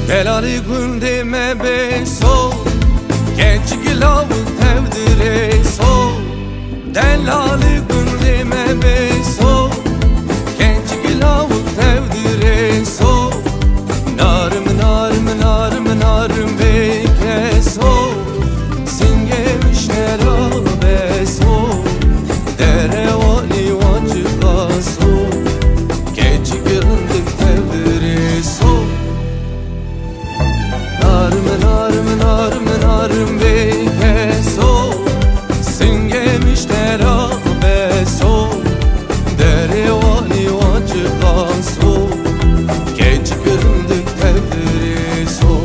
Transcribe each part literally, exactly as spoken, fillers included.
Delalî gundê me bê so, keçik law tev dirê so. Delalî gundê me bê so, keçik law tev dirê so. Narim, narim, narim, narim bê keso, singê miştera beso. Derewanî wan çiqas o, keçik rindik tev dirê so. Narim, narim, narim, narim bê keso, singê miştera beso. Derewanî wan çiqas o, keçik rindik tev dirê so.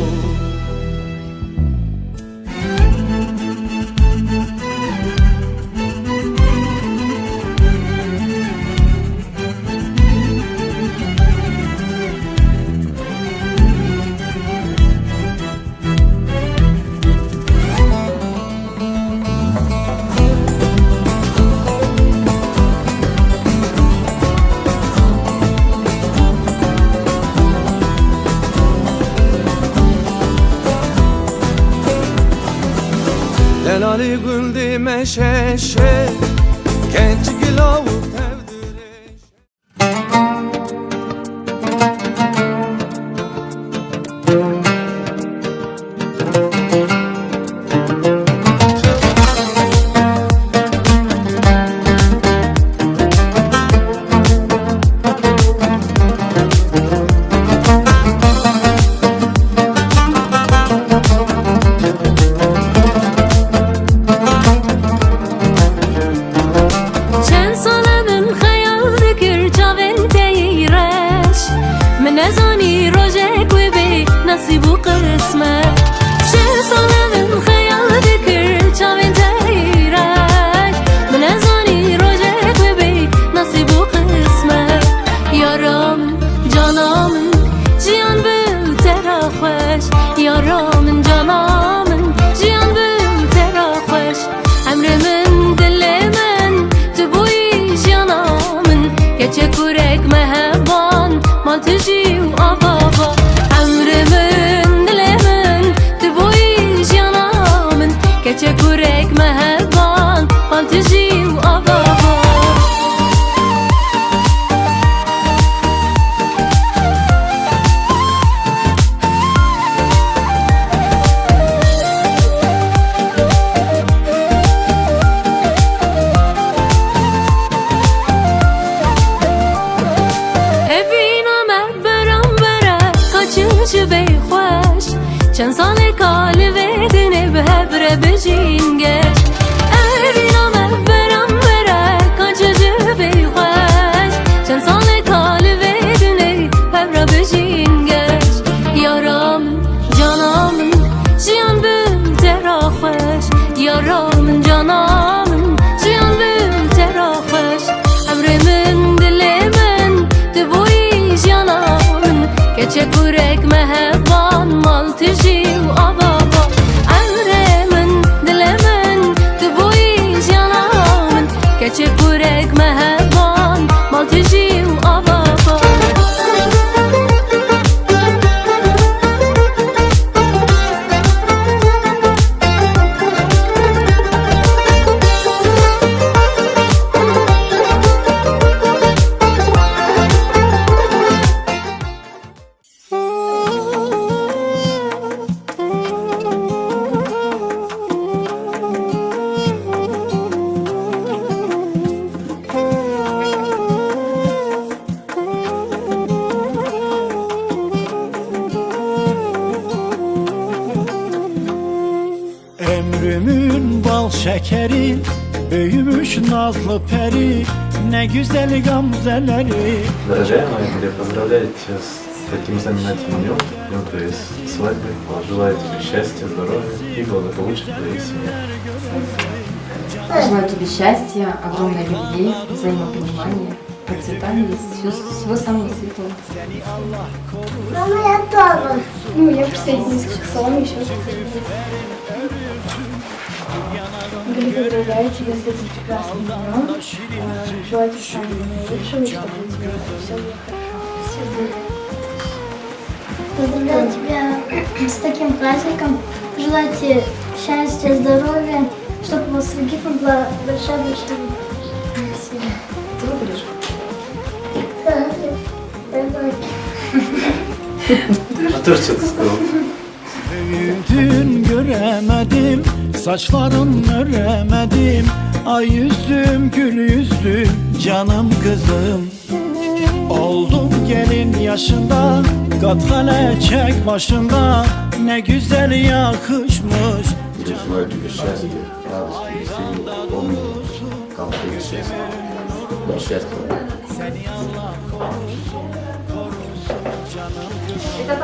Delalî gundê me şeşe, keçik law tev dirê. Çend sal e min xeyal dikir çavên te yî reş. Min nezanî rojek wê bê nesîb û qismet. Çend sal e min xeyal dikir çavên te yî reş. Min nezanî rojek wê bê nesîb û qismet. Yara min, cana min, jiyan bi te re xweş. Yara min, cana min, jiyan bi te re xweş. Emrê min, dilê min, tu bûyî jiyana min. Keçe kurek meheban, mal tijî û ava va. Emrê min, dilê min, tu bûyî jiyana min. Keçe kurek meheban, mal tijî û ava va. Hevîna me beramber e, ka çi ji vê xweş. Çend salê ka li vê dinê bi hev re bijîn geş. Hevîna me beramber e, ka çi ji vê xweş. Çend salê ka li vê dinê bi hev re bijîn geş. Yara min, cana min, jiyan bi te re xweş. Yara min, cana min, jiyan bi te re xweş. Emrê min, dilê min, tu bûyî jiyana min. Keçe kurek meheban, mal tijî û ava va. Emrê min, dilê min, tu bûyî jiyana min. Keçe kurek meheban, mal tijî û ava va. Emrümün bal şekeri, büyümüş nazlı peri, ne güzel gamzeleri. Здравия, мои были, поздравляю тебя с таким знаменательным днём, днём твоей с-, свадьбы. Желаю тебе счастья, здоровья и благополучия в твоей семье. Желаю тебе счастья, огромной любви, взаимопонимания, процветания и всего, всего самого светлого. Мама, я дома. Ну, я присоединюсь к Шахсану ещё раз. Галина, поздравляю тебя с этим прекрасным днём. Э, желаю тебе самого наилучшего, и чтобы у тебя всё было хорошо. Поздравляю тебя С таким праздником. Желаю тебе счастья, здоровья, чтобы у вас в Египет была большая-большая семья. Otur, çık. Büyüdün göremedim, saçların öremedim. Ay yüzlüm, gül yüzlüm, canım kızım. Oldum gelin yaşında, kat hele çek başında. Ne güzel yakışmış. Желаю тебе счастья, радости, веселья, помни, как ты счастье. Счастье.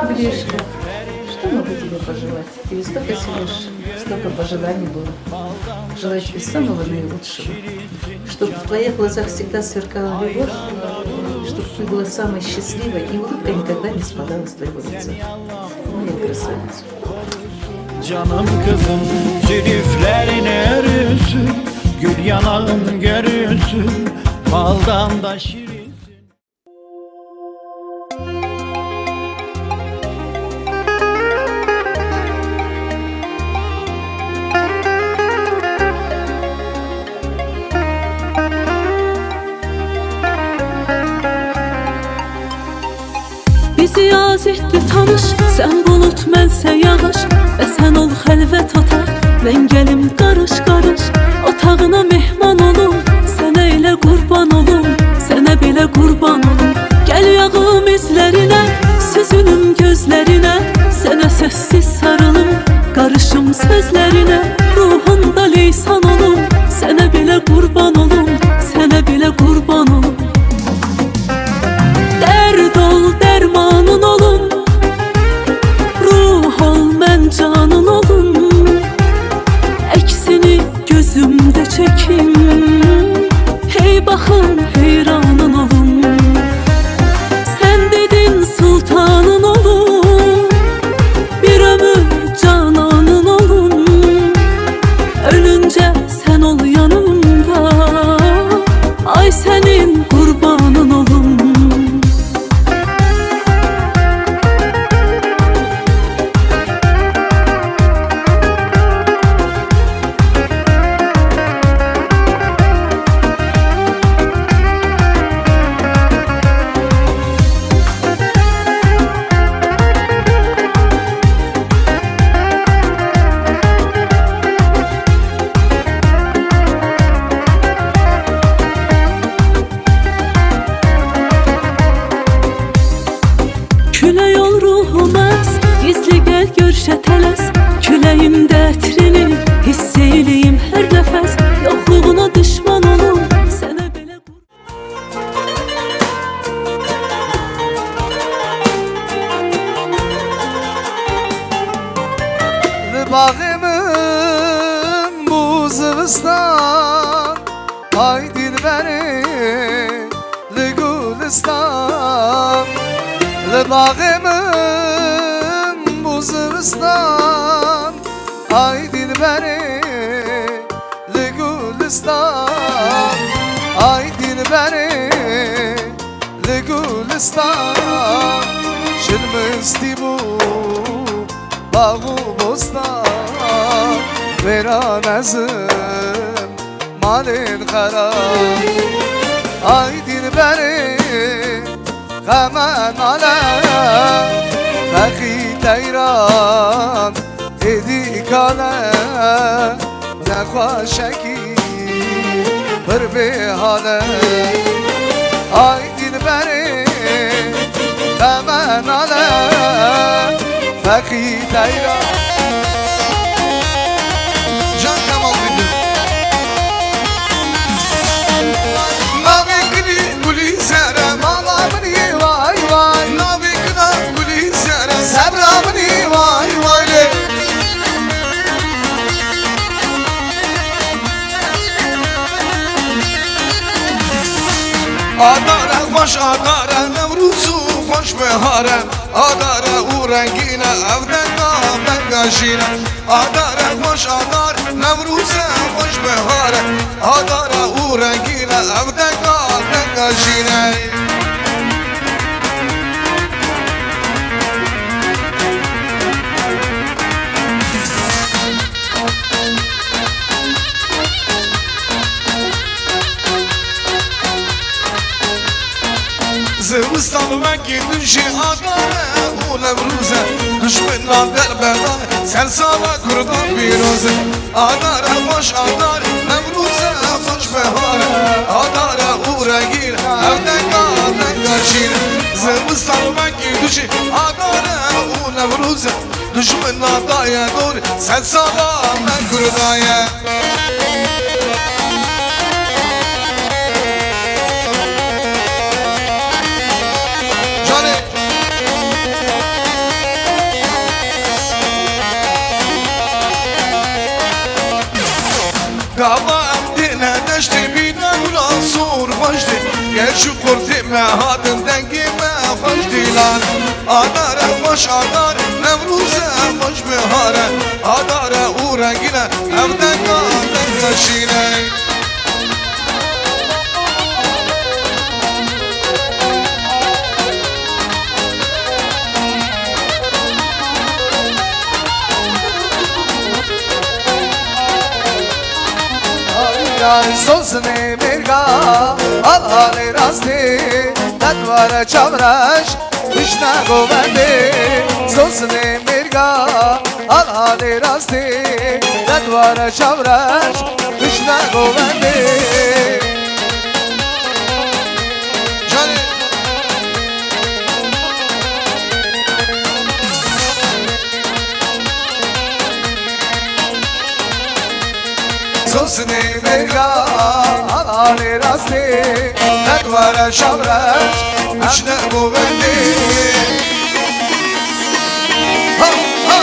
Гришка, что могу тебе пожелать? Тебе столько всего, столько пожеланий было. Желаю тебе самого наилучшего. Чтоб в твоих глазах всегда сверкала любовь, чтоб ты была самой счастливой, и улыбка никогда не спадала с твоего лица. Моя красавица. Canım kızım, zülüflerin örülsün, gül yanağın görülsün, baldan da şirin. Bizi yaz etti tanış, sen bulut, mense yağış. Ve sen ol helvet otaq, mengelim qarış-qarış. Otağına mehman olum, sənə elə qurban olum, sənə belə qurban olum. Gəl yağım izlərinə, süzülüm gözlərinə, sənə səssiz sarılım, qarışım sözlərinə. Ruhunda leysan olum, sənə belə qurban olum, sənə belə qurban olum. Dərd ol, dərmanın olum, ruh ol, mən canın olum. Əksini gözümdə çəkim, hey baxım, heyranın olum. Sən dedin, sultanın olum, bir ömür cananın olum. Ölüncə sən ol yanımda, ay sənin qurbanın olum. Külə yol ruhum əz, gizli gəl görşə tələs. Küləyimdə ətrini hiss eyləyim hər nəfəs. Yoxluğuna düşman olum, sənə belə qur- Li baxê min bû zivistan, ay dilberê, li gulistan. Li baxê min bû zivistan, ay dilberê, li gulistan. Ay dilberê, li gulistan. Şilmistî bû bax û bostan, wêran ez im malên xerab. Ay dilberê, xeme nale, fexî teyran êdî kale, nexweşekî pir bêhale. Ay dilberê, xeme nale, fexî teyran. Can Kemal Bingöl. Navê gulî, gulî sere, mala min yê vay vay. Navê gula, gulî sere, sebra min yê vay vay lê. Adare xweş, adare Newrûz û xweş bihare. Adare û rengîne, ev denga, denga jîne. Adare xweş, adar, Newrûze xweş bihare. Adare û rengîne, ev denga, denga jîne. Mekî tu jî adare û Newrûze, dijmina derbedar, sersala Kurdan pîroze. Adare xweş adar, Newrûze xweş bihare. Adare û regîn, ev denga denga şîr. Zimistan mekî tu jî adare û Newrûze, dijmina daye dor, sersala me Kurdaye. Canê. Gava em têne deştê bîne wila sor xweş dê. Gel ji qurtê me hatin dengê me xweş dîlan. Adare xweş adar, Newrûze xweş bihare. Adare û rengîne, ev denga denga şîne. Ay, ay, sozinê mêrga, al alê rastê, te dware çavreş, vişne govendê. Sozinê mêrga, al alê rastê, te dware çavreş, vişne govendê. Canê. Sosinê mêrga, al alê rastê, nedware şavreş, vişne govendê. Ha, ha.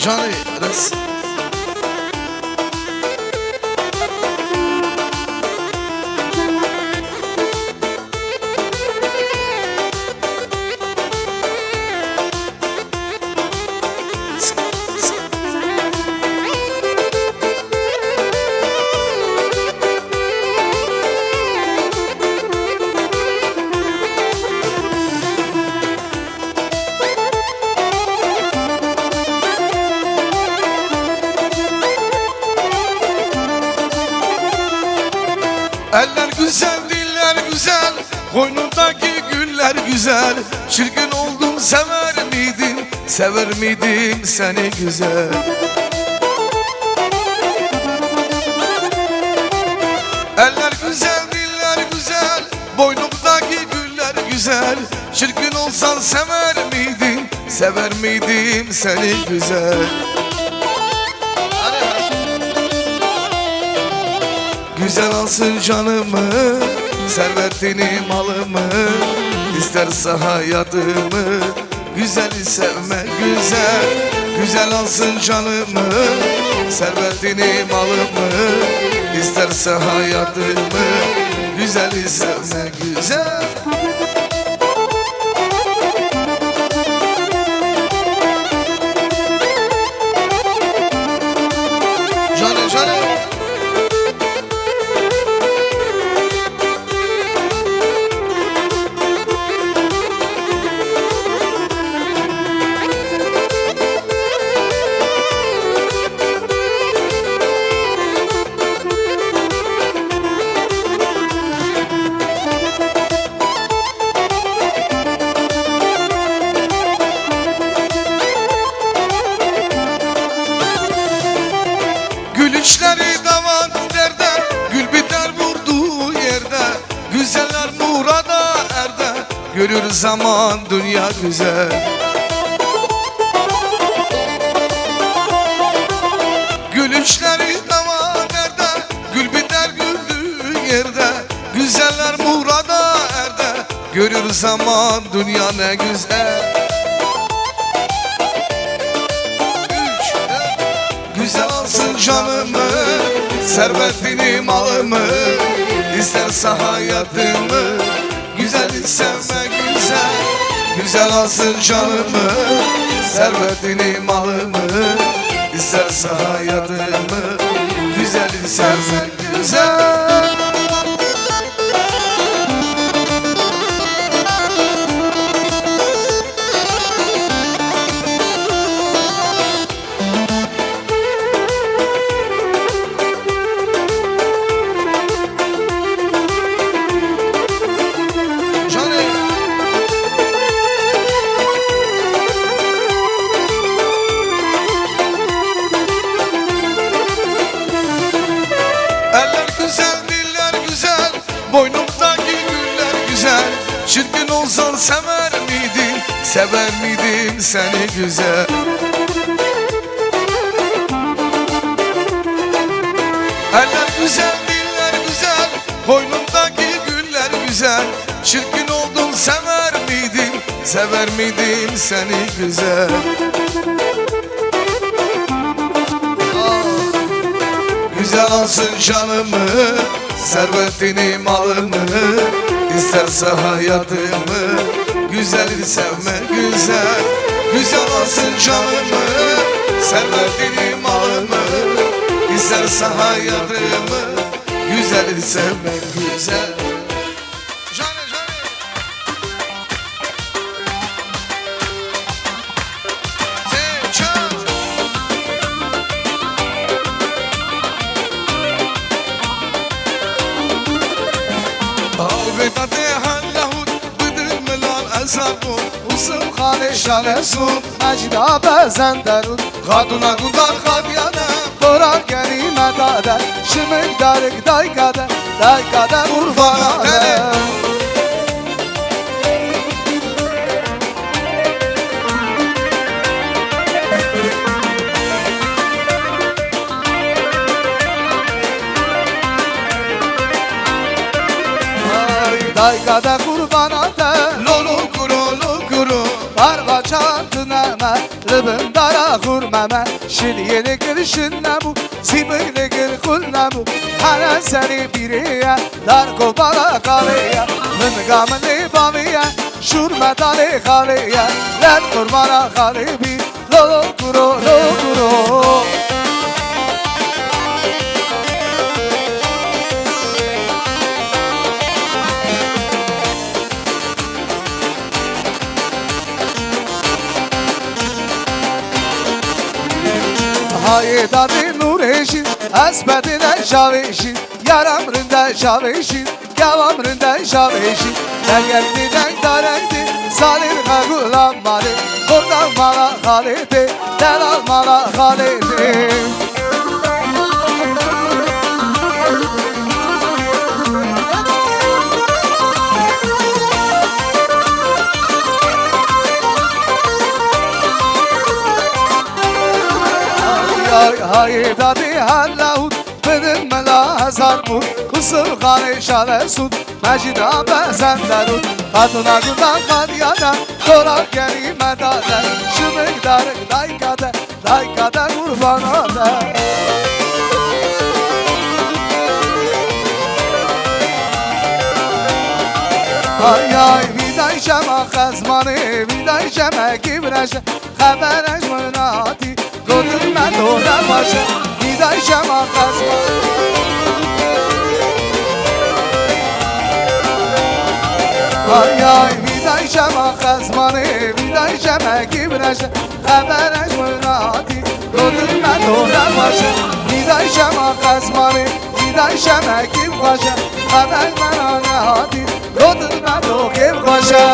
Canê res. Eller güzel, diller güzel, koynundaki güller güzel. Çirkin oldum, sever miydim, sever miydim seni güzel? Eller güzel, diller güzel, boynumdaki güller güzel. Çirkin olsan sever miydim, sever miydim seni güzel? Güzel alsın canımı, servetini, malımı, isterse hayatımı. Güzeli sevme güzel, güzel alsın canımı, servetini, malımı, isterse hayatımı. Güzeli sevme güzel. Canım, canım. Gülüşleri damat derde, gül biter vurduğu yerde. Güzeller murada erde, görür zaman dünya güzel. Gülüşleri damat derde, gül biter güldüğü yerde. Güzeller murada erde, görür zaman dünya ne güzel. Üç, dört. Güzel alsın canımı, Servetini malımı, isterse hayatımı, güzel sevme güzel, güzel alsın canımı. Servetini malımı, isterse hayatımı, güzel sevme güzel. Eller güzel, diller güzel, boynumdaki güller güzel. Çirkin olsan sever miydim, sever miydim seni güzel? Eller güzel, diller güzel, boynumdaki güller güzel. Çirkin oldum, sever miydim, sever miydim seni güzel? Güzel alsın canımı, servetini, malımı, isterse hayatımı. Güzeli sevme güzel, güzel alsın canımı, servetini, malımı, isterse hayatımı. Güzeli sevme güzel. Jane, jane. Avê dadê hellahût, bidin milal ezabûn, Usum xalê şalesûn, Mecîda bezenderûn, Xatûna gundar xadiyane, Bora gerîme dade, Şimik darik dayka de, Dayka de qurbana de. Dayka de qurbana te. Lolo kuro, lo kuro. Barva çantine me, li bin dara xurme me. Şiliyê li gil şin nebû, zîbik li gil xul nebû. Hele serê bîrê ye, dar kopala xalê ye. Min ga min lê bavê ye, şûr me dalê xalê ye. Lel qurbana xalê bî. Lo, lo, kuro, lo, kuro. Hayê dadê nûrê jî, ez bedê de çavê jî, yaram rinde çavê jî. Yavam rinde şavêşî, eger dîdek darek dî, salîr xegula malê, xorda mala xalê tê, delal mala xalê tê. Ay, ay, hayê dadî hella hût, bidin mila hezar mût, kusul xalê şale sûd. Mecîda bezenderûn, xatûna gundan qadiyane, xora kerîme dade, şimik darik dayka de, dayka de qurbana de. Ay ay, vîday şema xezmanê, vîday şemekî vireje, xebere ji min hatî. Gotin me dore baş e, dîday şema qezma. Ay ay, vîday şema qezmanê, vîday şemekî vireje, xebere ji min hatî. Gotin me dore baş e, dîday şema qezmanê, dîday şemekî xweş e, xeber me ra nehatî. Gotin me doxê xweş e.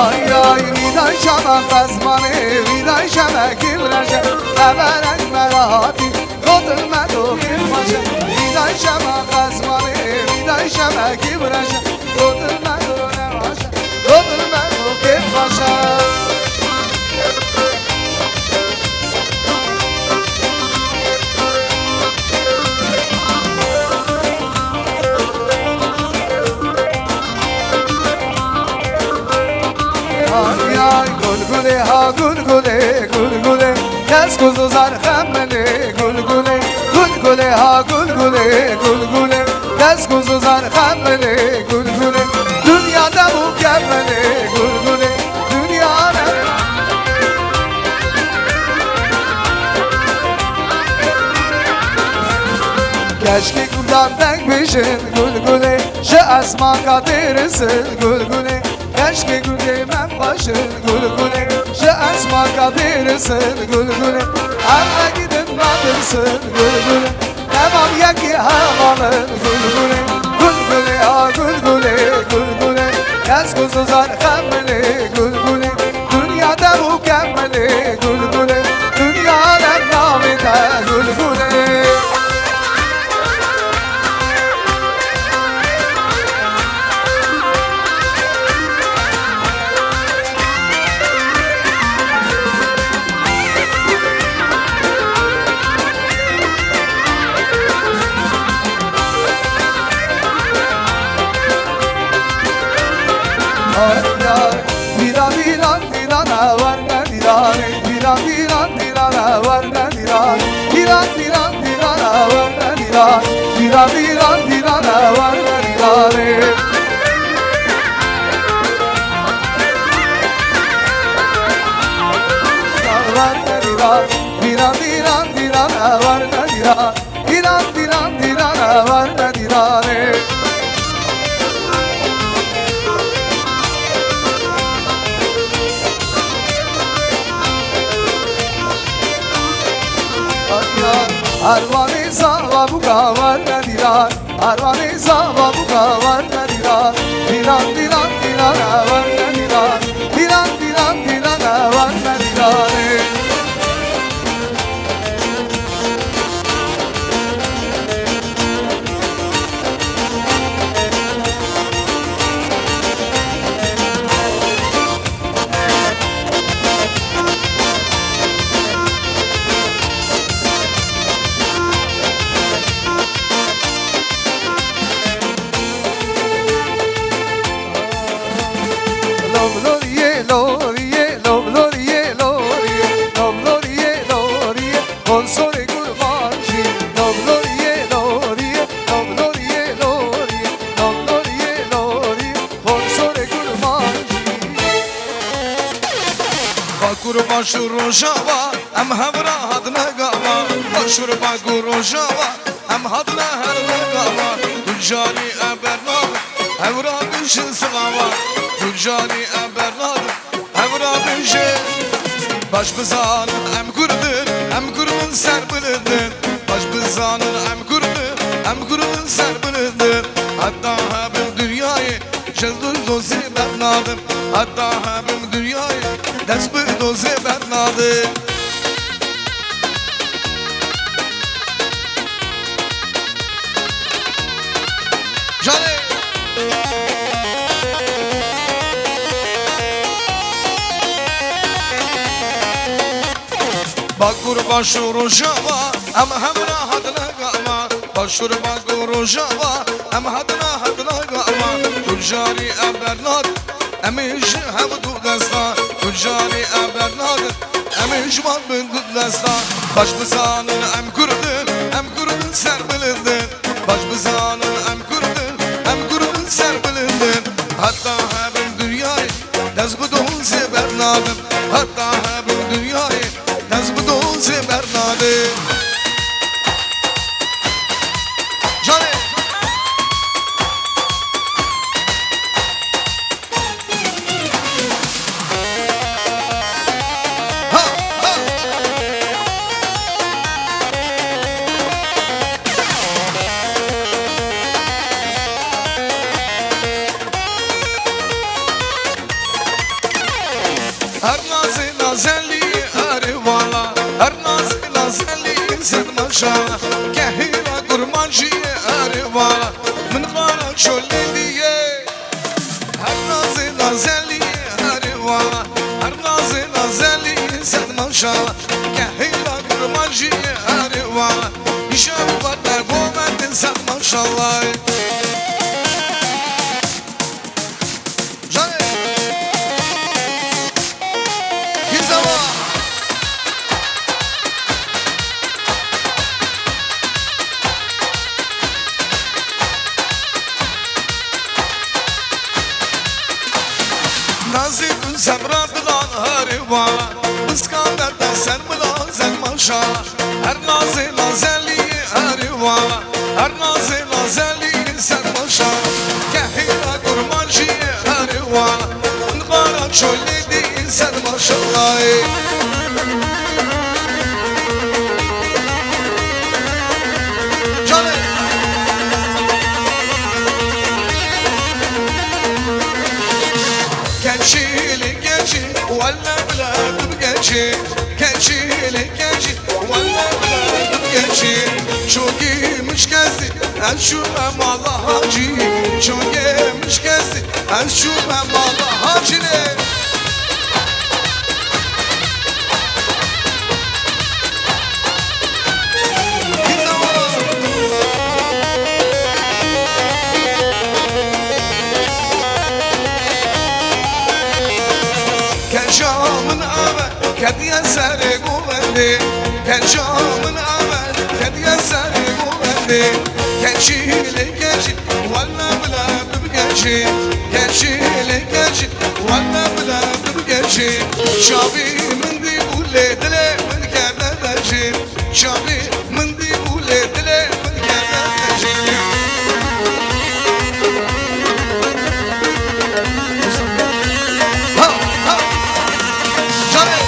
Ay ay, vîday şema xezmanê, vîday şemekî vireje, xeberek me re hatî. Gotin me doxê xweş e, vîday şema xezmanê, vîday şemekî vireje. Gotin me dore baş e, gotin me doxê xweş e. Ay, ay, gul gulê ha, gul gulê, gul gulê, kes ku zozar xemilê, gul gulê, gul gulê ha, gul gulê, gul gulê, kes ku zozar xemilê, gul gulê, dinya dev û kemilê, gul gulê, dinya dev. Keşkê guldan deng bêjin, gul gulê, ji esmanka dêrisin, gul gulê. Keşkê gundê me xweşin, gul gulê, ji esmanka dêrisin, gul gulê. Em vegî din me birsin, gul gulê. Temam yekî hevalin, gul gulê. Gul gulê, a gul gulê, gul gulê. Kes ku zozar xemilê, gul gulê. Dinya dev û kemilê, gul gulê. Dinya dev navê te, gul gulê. Ay, ay, vîran, vîran, vîran, a werne vîranê. Vîran, vîran, vîran, a werne vîranê. Vîran, vîran, vîran, a werne vîranê. Vîran, vîran, vîran, a werne vîranê. Werne vîran, vîran, vîran, vîran, a werne vîran. Dîran, dîran, dîran, a werne dîranê. Erwanê zava bûka werne dîran. Erwanê zava bûka werne dîran. Dîran, dîran, dîran, a werne dîran. Dîran, dîran, dîran, a werne dîranê. Lom loriyê, loriyê, lom loriyê, loriyê, lom loriyê, loriyê, konsolê kurmancî, lom loriyê, loriyê, lom loriyê, loriyê, lom loriyê, loriyê, konsolê kurmancî. Bakur, Başûr, Rojava, em hevra hatine gava. Başûr, Bakur, Rojava, em hatine her gava. Tuncarî e bernad, hevra bijin silava. Tuncarî e bernad, hevra bijin. Baş bizanin em Kurd in, em Kurdin serbilind in. Baş bizanin em Kurd in, em Kurdin serbilind in. Heta hebim dinyayê, ji dozê bernadin. Heta hebim dinyayê, dest bi dozê bernadin. Canê. Bakur, Başûr, Rojava, em hemra hatine gava. Başûr, Bakur, Rojava, em hatine, hatine gava. Tuncarî e bernad, em ê ji hev du desta. Tuncarî e bernad, em ê ji wan bin du desta. Baş bizanin em Kurd in, em Kurdin serbilind in. Baş bizanin em Kurd in, em Kurdin serbilind in. Heta hebin dinyayê, dest bi dozê bernadin. Heta hebin dinyayê, dest bi dozê bernadin. Canê. Ha, ha. Her nazê nazelî erê vala, her nazê nazelî sed maşala, kehîla kurmancî erê vala, min vala çolê dîye. Her nazê nazelî erê vala, her nazê nazelî sed maşala, kehîla kurmancî erê vala, îşev vat bo me din sed maşala. Canê. Zî tu semra dilan herê vala, biskandete ser min a zen maşala. Her nazê nazeliyê herê vala, her nazê nazeliyê ser maşala. Kehîna kurmanciyê herê vala, min qara çolê dî ser maşala. Canê. Keçî li keçî, welle bile tu keçî. Keçî li keçî, welle bile tu keçî. Çokî mişkesî, ez çûme mala hacî. Çokî mişkesî, ez çûme mala hacî lê. Keça min ave ketiye serê govendê. Keça min ave ketiye serê govendê. Keçî lê keçî, welle bile tu bi keçî. Keçî lê keçî, welle bile tu bi keçî. Çavî min dî û lê dilê min kerde vejî. Çavî min dî û lê dilê min kerde vejî. Ha, ha. Canê.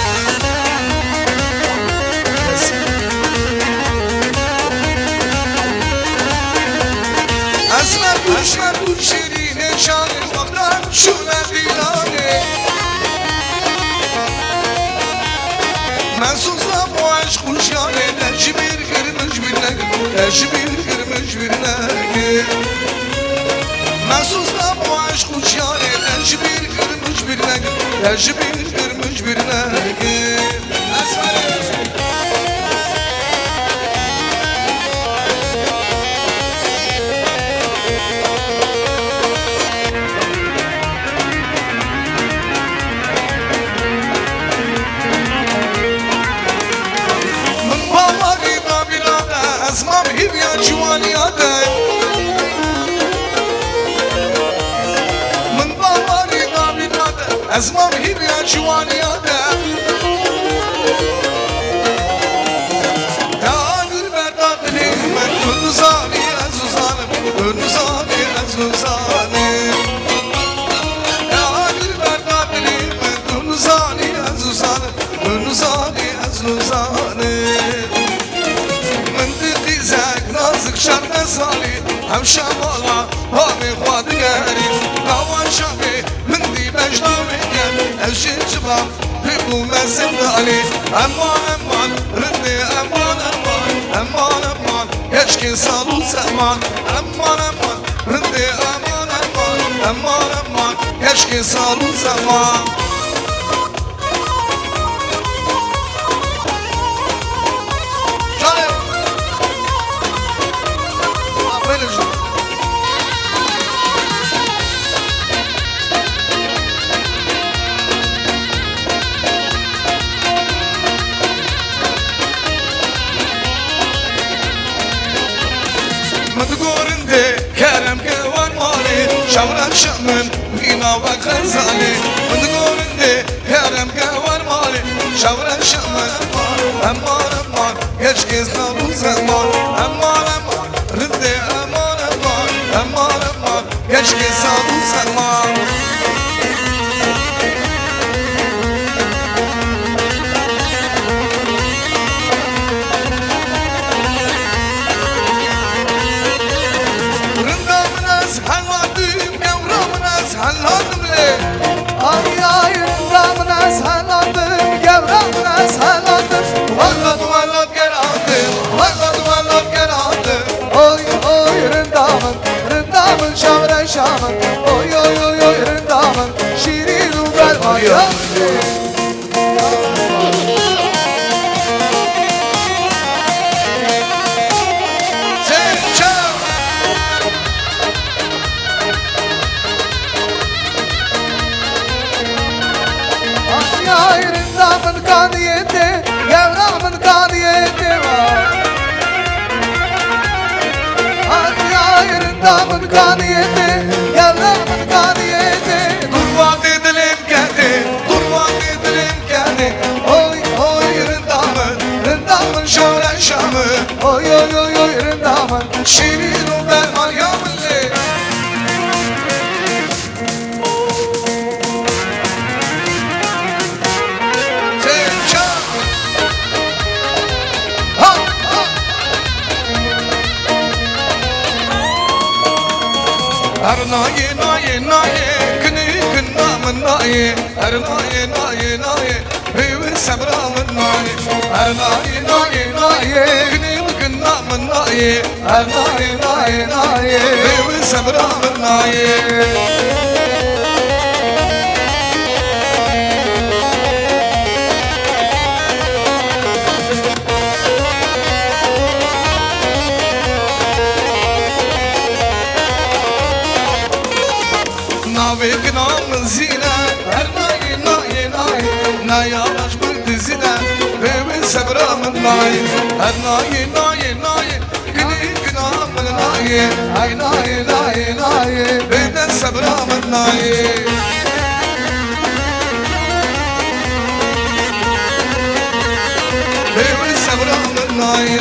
Esmer û şer û şirînê çavê wextan çûne dîlanê. Mesûza bo eşq û jiyanê te ji bîr kir min ji bîr nekir, te ji bîr kir min ji bîr nekir. Mesûza bo eşq û jiyanê te ji bîr kir min ji bîr nekir, te ji bîr kir min ji bîr nekir. Min bawarî dabîna te, ez mam hîviya ciwaniya te. Min bawarî dabîna te, ez mam hîviya ciwaniya te. Te agir berda dilê min, tu nizanî ez nizanim, tu nizanî ez nizanim. Te agir berda dilê min, tu nizanî ez nizanim, tu nizanî ez nizanim. Min dî qîzek nazik çardeh salî, hemşe mala bavê xwe digerî. Dawa çavê min dî bejna wê kem, ez jê cibam pê bûme zindalî. Eman, eman, rindê, eman, eman, eman, eman, keçkê sal û zeman. Eman, eman, rindê, eman, eman, eman, eman, keçkê sal û zeman. Canê. Aferin. Min digo rindê kerem ke wer malê, şewre şemin mîna we xezalê. Min digo rindê kerem ke wer malê, şewre şemin. Eman, eman, keçkê sal û zeman. Eman, eman, rindê, eman, eman, eman, eman, keçkê sal û zeman. Rinda min ez helatim, gewra min ez helatim lê. Ay, ay, rinda min ez helatim, gewra min ez helatim. Welat, welat geratim, welat, welat geratim. Oy, oy, rinda min, rinda min, şareşa min. Oy, oy, oy, oy, rinda min, şîrîn û berma ya. Ay, ay, rinda min kaniyê tê, gewra min kaniyê tê wa. Ay, ay, rinda min kaniyê tê, gewra min kaniyê tê. Kurbatê dilê min kerdê, Her nayê, nayê, nayê, pê wê sebra min nayê. Her nayê, nayê, nayê, kinê min kinda min nayê. Her nayê, nayê, nayê, pê wê sebra min nayê. Navê kina min Zîne, her nayê, nayê, nayê, naya baş min dizîne, pê wê sebra min nayê. Her nayê, nayê, nayê, kinê kina min nayê. Ay nayê, nayê, nayê, bê te sebra min nayê. Pê wê sebra min nayê.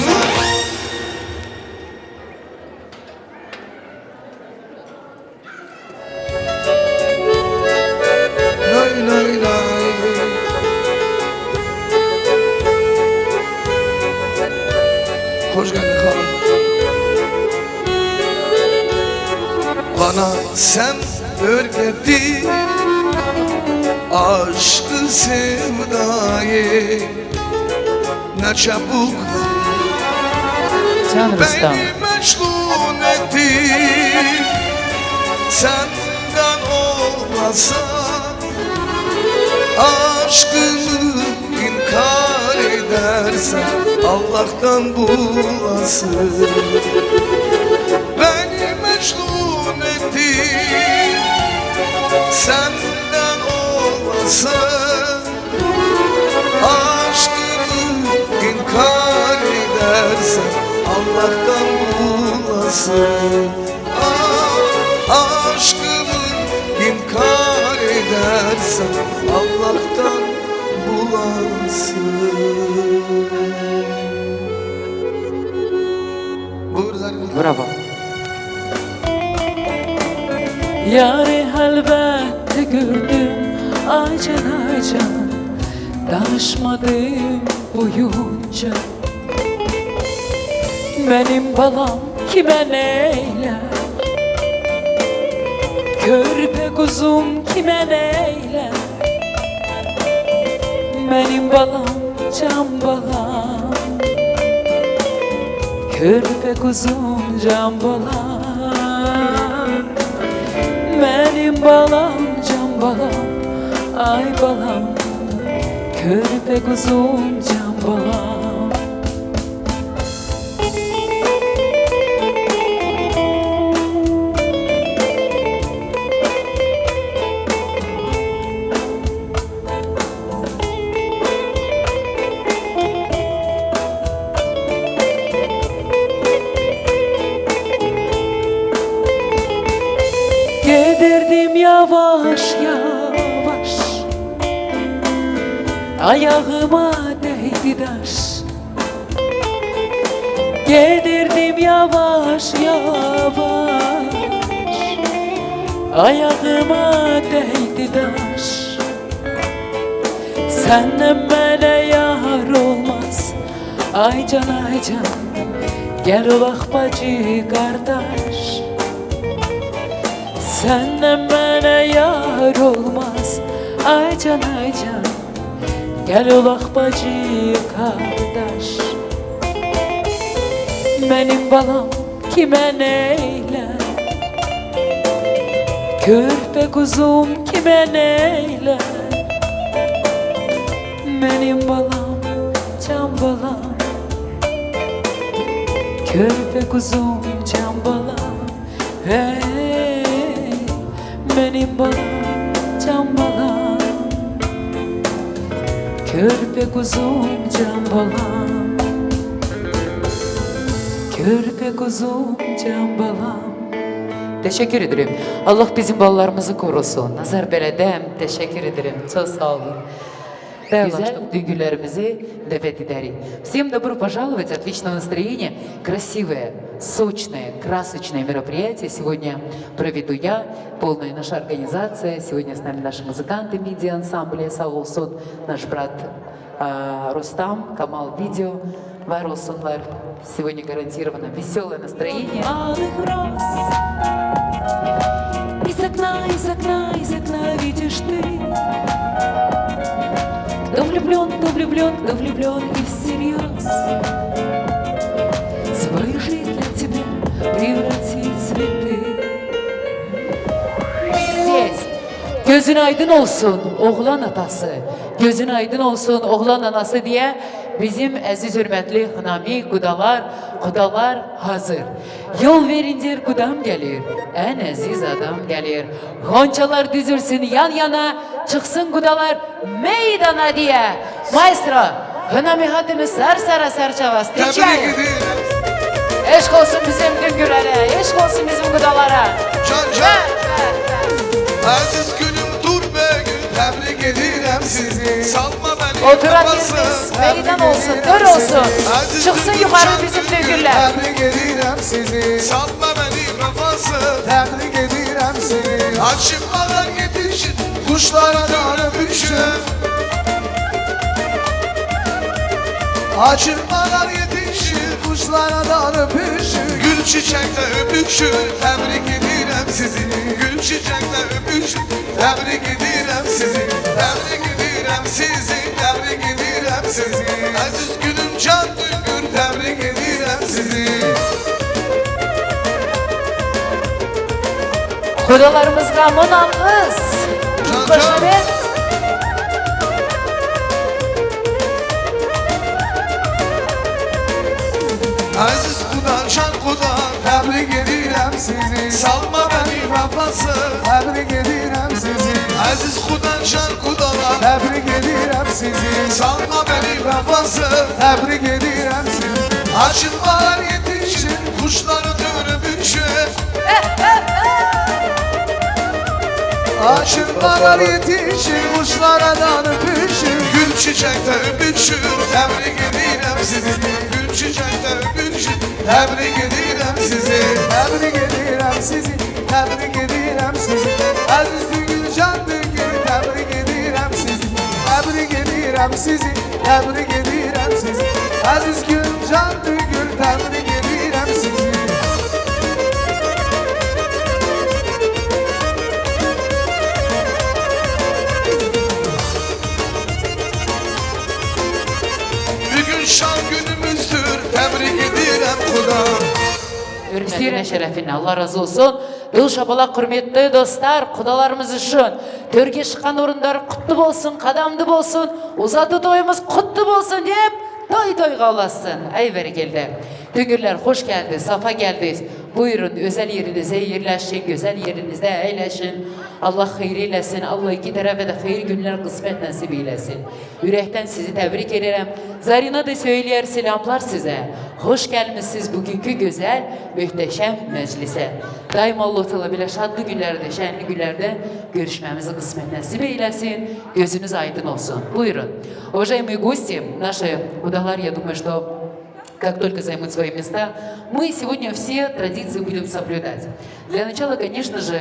Lay lay lay. Hoş geldin hanım. Bana sen öğrettin aşkı sevdayı. Ne çabuk beni mecnun ettin. Senden olmasa aşkımı inkar edersen Allah'tan bulasın. Beni mecnun ettin. Senden olmasa Aşkımı inkar edersen Allah'tan bulasın. Ah, aşkımı inkar edersen Allah'tan bulasın. Bravo. Yarı helbette gördüm, ay can, ay can, danışmadım boyunca. Benim balam kime neyle, körpe kuzum kime neyle, benim balam, can balam, körpe kuzum, can balam. Benim balam, can balam, ay balam, körpe kuzum, can balam. Giderdim yavaş yavaş, ayağıma değdi taş. Giderdim yavaş yavaş, ayağıma değdi taş. Senden bana yar olmaz, ay can, ay can, gel olak bacı kardeş. Senden bana yar olmaz, ay can, ay can, gel olak bacı kardeş. Benim balam kime neyle, körpe kuzum kime neyle, benim balam, can balam, körpe kuzum, can balam. Hey, benim balam, can balam, körpe kuzum, can balam, körpe kuzum, can balam. Teşekkür ederim. Allah bizim balalarımızı korusun. Nazar Belediyem, teşekkür ederim. Çok sağ olun. Değerli güzel duygularımızı davet ederiz. Всем добро пожаловать, отличного настроения, красивое, сочное, красочное мероприятие сегодня проведу я, полная наша организация. Сегодня с нами наши музыканты MIDI ансамбля, sağ olsun наш брат, а, Рустам, Камал Видео, var olsunlar. Сегодня гарантировано весёлое настроение. Aldık roz, Из окна, из окна, из окна видишь ты. Кто влюблён, кто влюблён, кто влюблён и всерьёз свою жизнь для тебя превратит в цветы. Здесь. Gözün aydın olsun, oğlan atası. Gözün aydın olsun, oğlan anası diye bizim aziz hürmetli Xinamî Gudalar, Qudalar hazır. Yol verindir, Gudam gelir, en aziz adam gelir. Goncalar düzülsün yan yana, çıksın Gudalar meydana diye. Maestro, Xinamî hatini ser sera ser çava. Tebrik ederim. Eşq olsun bizim Güngürlere, eşq olsun bizim Gudalara. Can, can. Aziz günüm, dur be gün, tebrik ederim sizi. Salma beni. Oturan kafası, yeriniz meydan olsun, gör olsun. Aziz Çıksın günüm, yukarı can bizim Güngür, Güngürler. Tebrik ederim sizi. Salma beni kafası, tebrik ederim sizi. Açık bahar yetişir, kuşlara da öpüşür. Açık bahar yetişir, kuşlara da öpüşür. Gül çiçekle öpüşür, tebrik ederim sizi. Gül çiçekle öpüşür, tebrik ederim sizi. Tebrik ederim sizi, tebrik ederim sizi. Aziz günüm, can Güngür, tebrik ederim sizi. Qudalarımızga min alqis. Can, can. Başarı. Aziz Quda, can Quda, tebrik ederim sizi. Salma beni kafası, tebrik ederim sizi. Aziz Quda, can Qudalar, tebrik ederim sizi. Salma beni kafası, tebrik ederim sizi. Açın bahar yetişin, kuşları dönmüşe. Açın bahar yetişin, kuşlara da öpüşün. Gül çiçekle öpüşür, tebrik ederim sizi. Gül çiçekle öpüşür, tebrik ederim sizi. Tebrik ederim sizi, tebrik ederim sizi. Aziz Güngür, can Güngür, tebrik ederim sizi. Tebrik ederim sizi, tebrik ederim sizi. Aziz Güngür, can Güngür, tebrik ederim sizi. Bugün şan günümüzdür, tebrik ederim Quda. Hürmetine, şerefine, Allah razı olsun. Dil şapalak, hürmetli dostlar, qudalarımız için. Törge şıkan orundar kutlu olsun, kadamdı olsun, uzadı toyumuz kutlu olsun deyip toy toy kavlasın. Ey berekelde. Güngürler, hoş geldi, safa geldi. Buyurun, özel yerinize yerleşin, güzel yerinizde eğleşin. Allah hayır eylesin, Allah iki tarafa da hayır günler kısmet nasip eylesin. Yürekten sizi tebrik ederim. Zarina da söyleyer selamlar size. Hoş gelmişsiniz bugünkü güzel, muhteşem meclise. Daima Allah Teala böyle şadlı günlerde, şenli günlerde görüşmemizi kısmet nasip eylesin. Gözünüz aydın olsun. Buyurun. Уважаемые гости, наши Gudalar, я думаю, что как только займут свои места, мы сегодня все традиции будем соблюдать. Для начала, конечно же,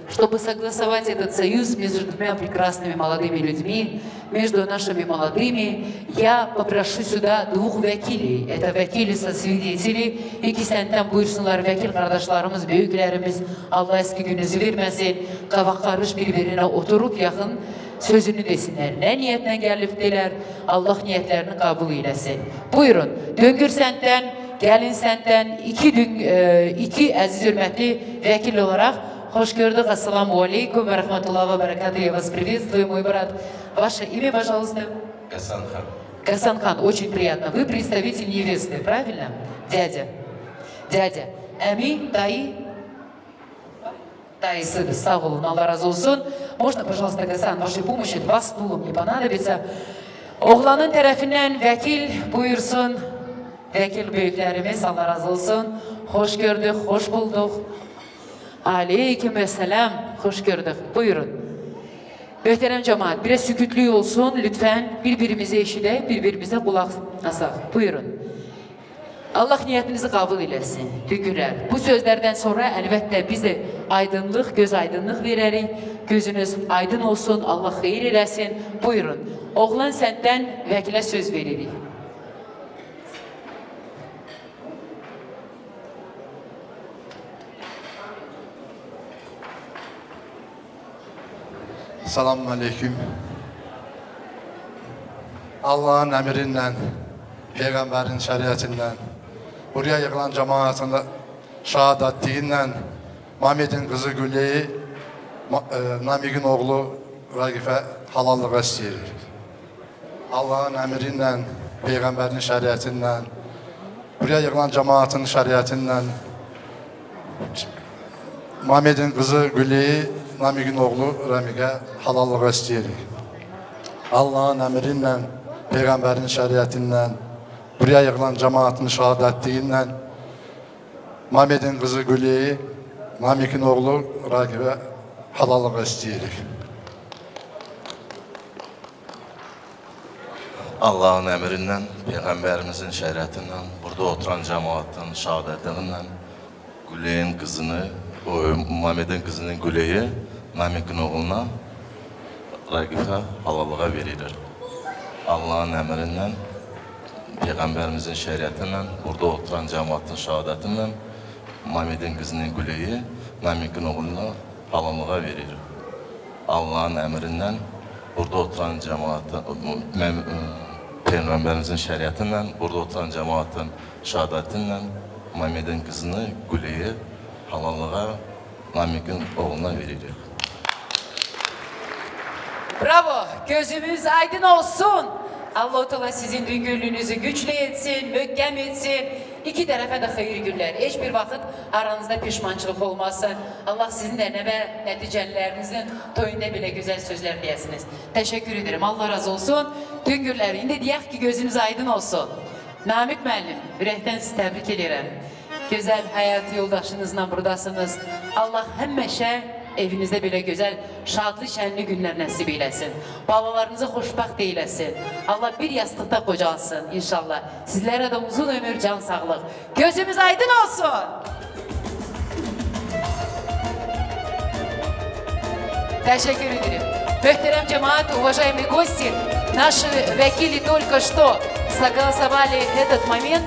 чтобы согласовать этот союз между двумя прекрасными молодыми людьми, между нашими молодыми, я попрошу сюда двух векилей. Это векили со свидетелей. İki senden buyursunlar, vekil kardeşlerimiz, büyüklerimiz. Allah eski gününüzü vermesin. Kavak karış birbirine oturup yakın sözünü desinler. Ne niyetle geliptiler, Allah niyetlerini kabul eylesin. Buyurun, Döngür senden, gelin senden, iki, dün, e, iki aziz hürmetli vekil olarak hoş gördük. Ассаламу алейкум ва рахматуллахи ва баракатуху. Я вас приветствую, мой брат. Ваше имя, пожалуйста? Гасан Хан. Гасан Хан, очень приятно. Вы представитель невесты, правильно? Дядя. Дядя. Эми, дайы. Dayısı, sağ olun, Allah razı olsun. Можно, пожалуйста, Гасан, вашей помощи, два стула мне понадобится. Oğlanın tarafından vekil buyursun. Vekil büyüklerimiz, Allah razı olsun. Hoş gördük, hoş bulduk. Aleyküm selam, hoş gördük. Buyurun. Muhterem cemaat, biraz sükütlü olsun lütfen. Birbirimize eşide, birbirimize kulak asak. Buyurun. Allah niyetinizi kabul eylesin, Güngürler. Bu sözlerden sonra elbette biz de aydınlık, göz aydınlık vereriz. Gözünüz aydın olsun, Allah hayır eylesin. Buyurun, oğlan senden vekile söz veririk. Selamun aleyküm. Allah'ın emrinden, peygamberin şeriatından, buraya yığılan cemaatin şehadatliğinden Mehmet'in kızı Güle'yi, Ma- e, Namik'in oğlu Ragif'e halallık istiyor. Allah'ın emrinden, peygamberin şeriatından, buraya yığılan cemaatin şeriatından Mehmet'in kızı Güle'yi Namik'in oğlu Ramik'e halallık istiyor. Allah'ın emrinden, peygamberin şeriatından, buraya yığılan cemaatin şehadatliğinden Mehmet'in kızı Güle'yi Namik'in oğlu Ragif'e halallık istiyor. Allah'ın emrinden, Peygamberimizin şeriatından, burada oturan cemaatin şehadetinden Güle'nin kızını, o Muhammed'in kızının Güle'yi Namik'in oğluna Ragif'e halallığa verilir. Allah'ın emrinden, Peygamberimizin şeriatından, burada oturan cemaatin şehadetinden Muhammed'in kızının Güle'yi Namik'in oğluna halallığa verilir. Allah'ın emrinden, burada oturan cemaat, mem- e, Peygamberimizin şeriatından, burada oturan cemaatin şehadetinden Mehmet'in kızını Güle'yi halallığa Namik'in oğluna verilir. Bravo, gözümüz aydın olsun. Allahu Teala sizin döngülüğünüzü güçlü etsin, möhkem etsin. İki tarafa da hayır günler. Hiçbir vakit aranızda pişmançılık olmasın. Allah sizin de nebe neticelerinizin toyunda bile güzel sözler diyesiniz. Teşekkür ederim. Allah razı olsun. Döngüller, indi diyek ki gözünüz aydın olsun. Namik müellim, yürekten sizi tebrik ederim. Güzel hayat yoldaşınızla buradasınız. Allah hemişe evinizde böyle güzel, şadlı, şenli günler nasip eylesin. Balalarınızı hoşbaht eylesin. Allah bir yastıkta kocalsın inşallah. Sizlere de uzun ömür, can sağlık. Gözümüz aydın olsun. Teşekkür ederim. Muhterem cemaat, уважаемые гости, наши векили только что согласовали этот момент.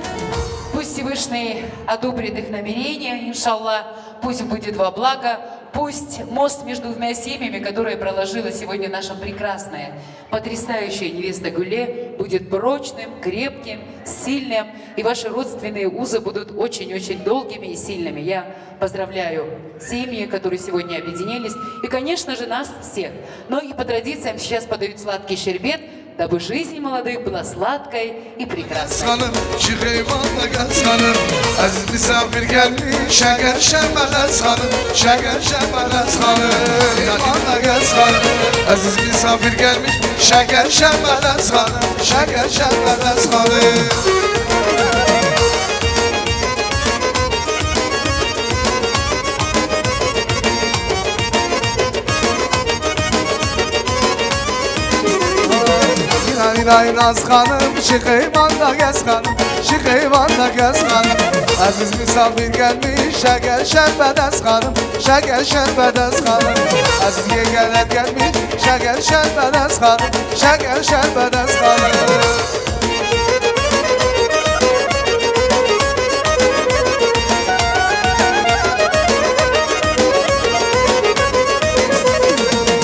Пусть Всевышний одобрит их намерения, иншаллах. Пусть будет во благо. Пусть мост между двумя семьями, который проложила сегодня наша прекрасная, потрясающая невеста Гюле, будет прочным, крепким, сильным. И ваши родственные узы будут очень-очень долгими и сильными. Я поздравляю семьи, которые сегодня объединились. И, конечно же, нас всех. Но и по традициям сейчас подают сладкий щербет, дабы жизнь молодых была сладкой и прекрасной. Hanım, çıkayım anla gel hanım. Aziz misafir gelmiş, şeker şerbet hanım, şeker şerbet hanım. Hanım gel hanım, aziz misafir gelmiş, şeker şerbet hanım, şeker şerbet hanım. Lay lay Naz hanım, şıkıymanda gez hanım, şıkıymanda gez hanım. Aziz misafir gelmiş, şeker şerbedez hanım, şeker şerbedez hanım. Aziz yegeler gelmiş, şeker şerbedez hanım, şeker şerbedez hanım.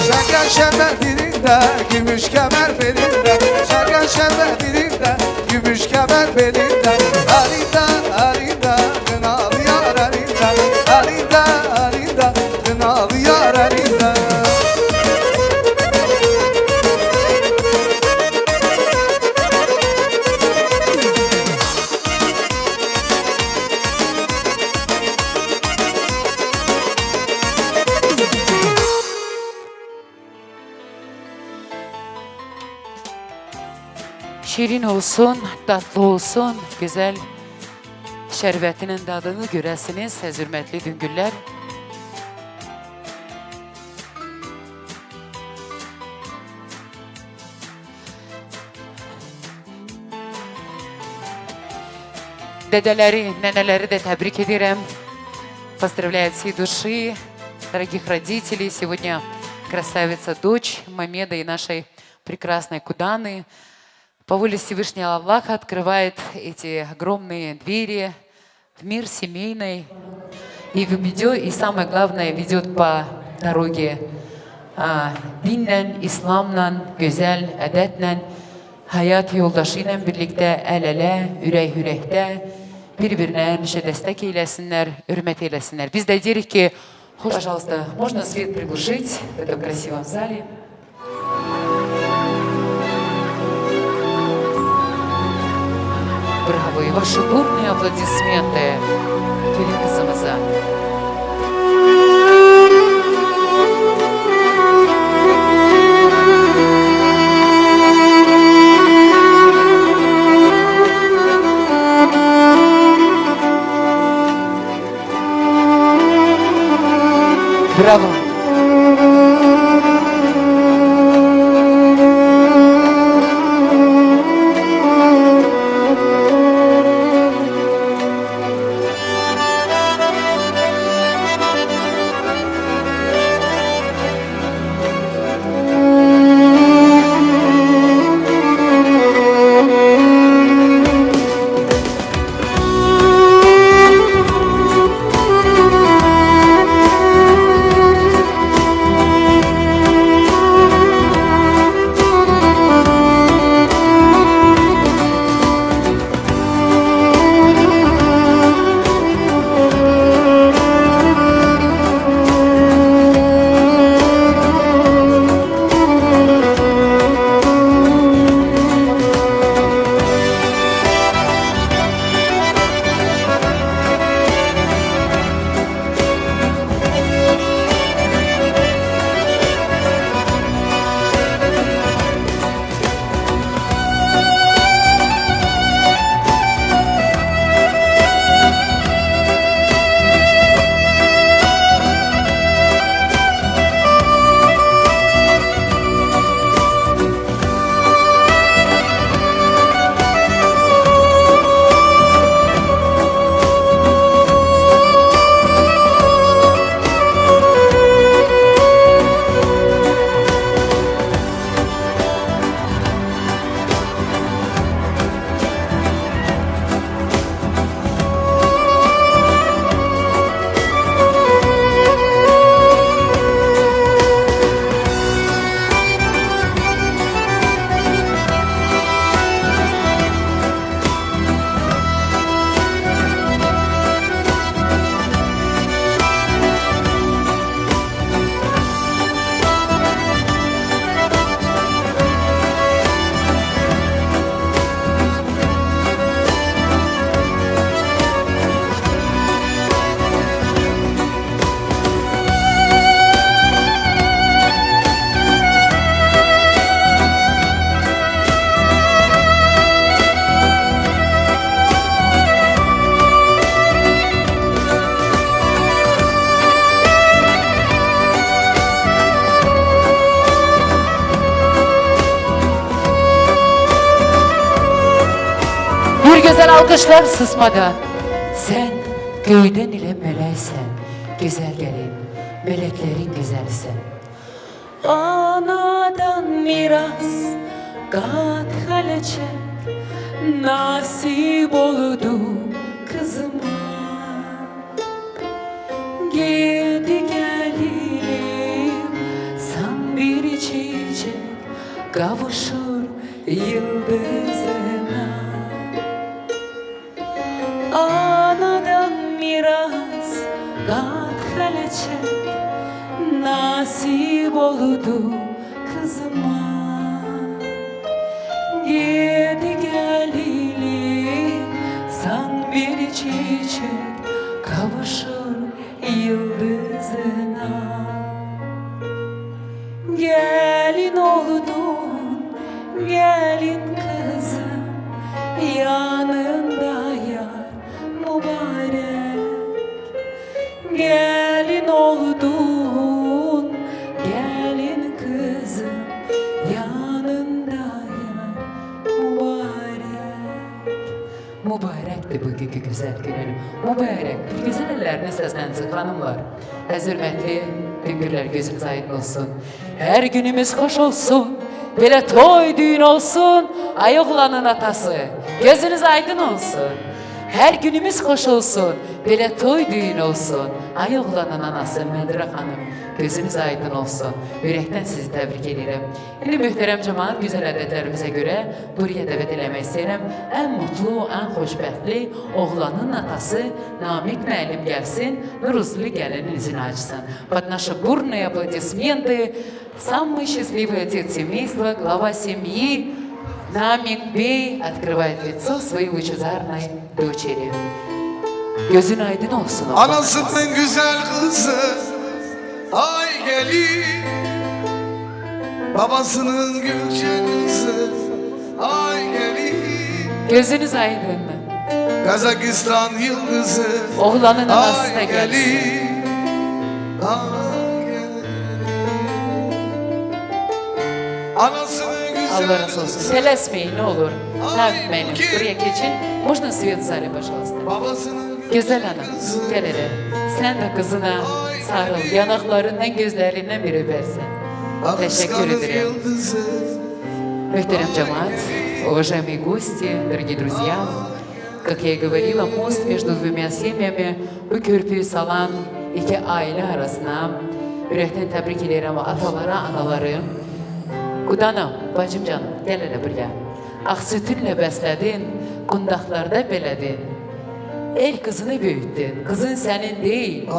Şeker şerbet dilinde, gümüş kemer belinde. Şeker şerbet dilinde, gümüş kemer belinde. Elinde, elinde, kınalı yar elinde. Elinde, elinde, kınalı yar elinde. Şirin olsun, tatlı olsun, güzel şerbetinin dadını göresiniz, siz hürmetli Düngüller. Dedeleri, neneleri de tebrik ederim. Поздравляет всей души, дорогих родителей. Сегодня красавица, дочь Мамеда и нашей прекрасной Куданы. По воле Всевышнего Аллаха открывает эти огромные двери в мир семейный и ведёт, и самое главное, ведёт по дороге Aa, dinle, İslam'la, güzel adetle, hayat yoldaşıyla birlikte el ele, ürey yürekte birbirine hemşe destek eylesinler, hürmet eylesinler. Biz de deyirik ki, hoş, пожалуйста, можно свет приглушить в этом красивом зале? Браво! И ваши бурные аплодисменты. Gelin kızımıza. Bravo. Bir güzel alkışlar susmadan. Sen köyden ile meleksen, güzel gelin, meleklerin güzelsen. Anadan miras kat xeleçek nasip oldu kızıma. Gidi gelinim, san bir çiçek kavuşur yıldızına. Anadan miras kat xeleçek nasip oldu kızıma. Gidi gelinim, san bir çiçek kavuşur yıldızına. Gelin oldun, gelin kızım, yanında yar mübarek. Gelin oldun, gelin kızım, yanında yar mübarek. Mübarekti bugünkü güzel günün. Mübarek bir güzel elleriniz seslensin hanımlar. Ezürmetli Bingöller, gözünüz aydın olsun. Her günümüz hoş olsun. Böyle toy düğün olsun. Ay oğlanın atası. Gözünüz aydın olsun. Her günümüz hoş olsun, böyle toy düğün olsun. Ay oğlanın anası Mendire Hanım, gözünüz aydın olsun. Yürekten sizi tebrik ederim. Şimdi muhterem cemaat, güzel adetlerimize göre buraya davet etmek isterim. En mutlu, en hoşbehtli oğlanın atası Namik müellim gelsin, Nuruzlu gelinin yüzünü açsın. Под наши бурные аплодисменты самый счастливый отец семейства, глава семьи Намик Бей открывает лицо своей лучезарной дочери. Gözün aydın olsun oğlum. Anasının güzel kızı, ay gelin. Babasının gülce kızı, ay gelin. Gözünüz aydın. Kazakistan yıldızı, oğlanın anası da gelsin. Ay gelin. Anasının güzel kızı. Allah razı olsun. Tələsməyin, nə olur. Namik müəllim, buraya keçin. Можно свет в зале, пожалуйста? Gözəl ana, gəl elə. Sən də qızına sarıl, yanaqlarından, gözlərindən bir öpərsən. Təşəkkür edirəm. Möhtərəm cəmaət, уважаемые гости, дорогие друзья, как я и говорила, мост между двумя семьями, bu körpüyü salan iki aile arasına ürəkdən təbrik edirəm ataları, anaları. Qudana, bacım canım, gəl elə buraya. Ak sütünlə bəslədin, qundaqlarda belədin. El kızını büyüttün, kızın senin değil,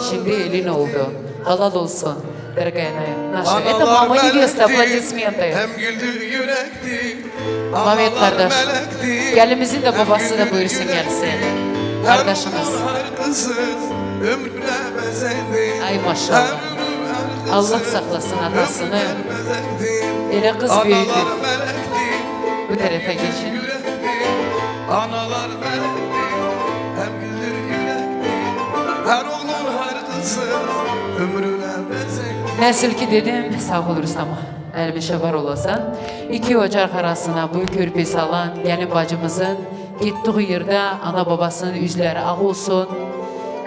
şimdi elin oldu. Halal olsun, дорогая наша. Это мама невесты, аплодисменты. Hem güldü yürekti. Mehmet kardeş, gelimizin de babası da buyursun gelsin. Kardeşimiz. Ay maşallah. Allah saklasın atasını. Ele kız büyüdü. Bu tarafa geçin. Analar melektir, hem güldür yürektir. Her oğlun, her kızın ömrüne bezektir. Nasıl ki dedim, sağ ol Rustam. Elmişe var olasan. İki ocak arasına bu körpü salan gelin bacımızın gittiği yerde ana babasının yüzleri ak olsun.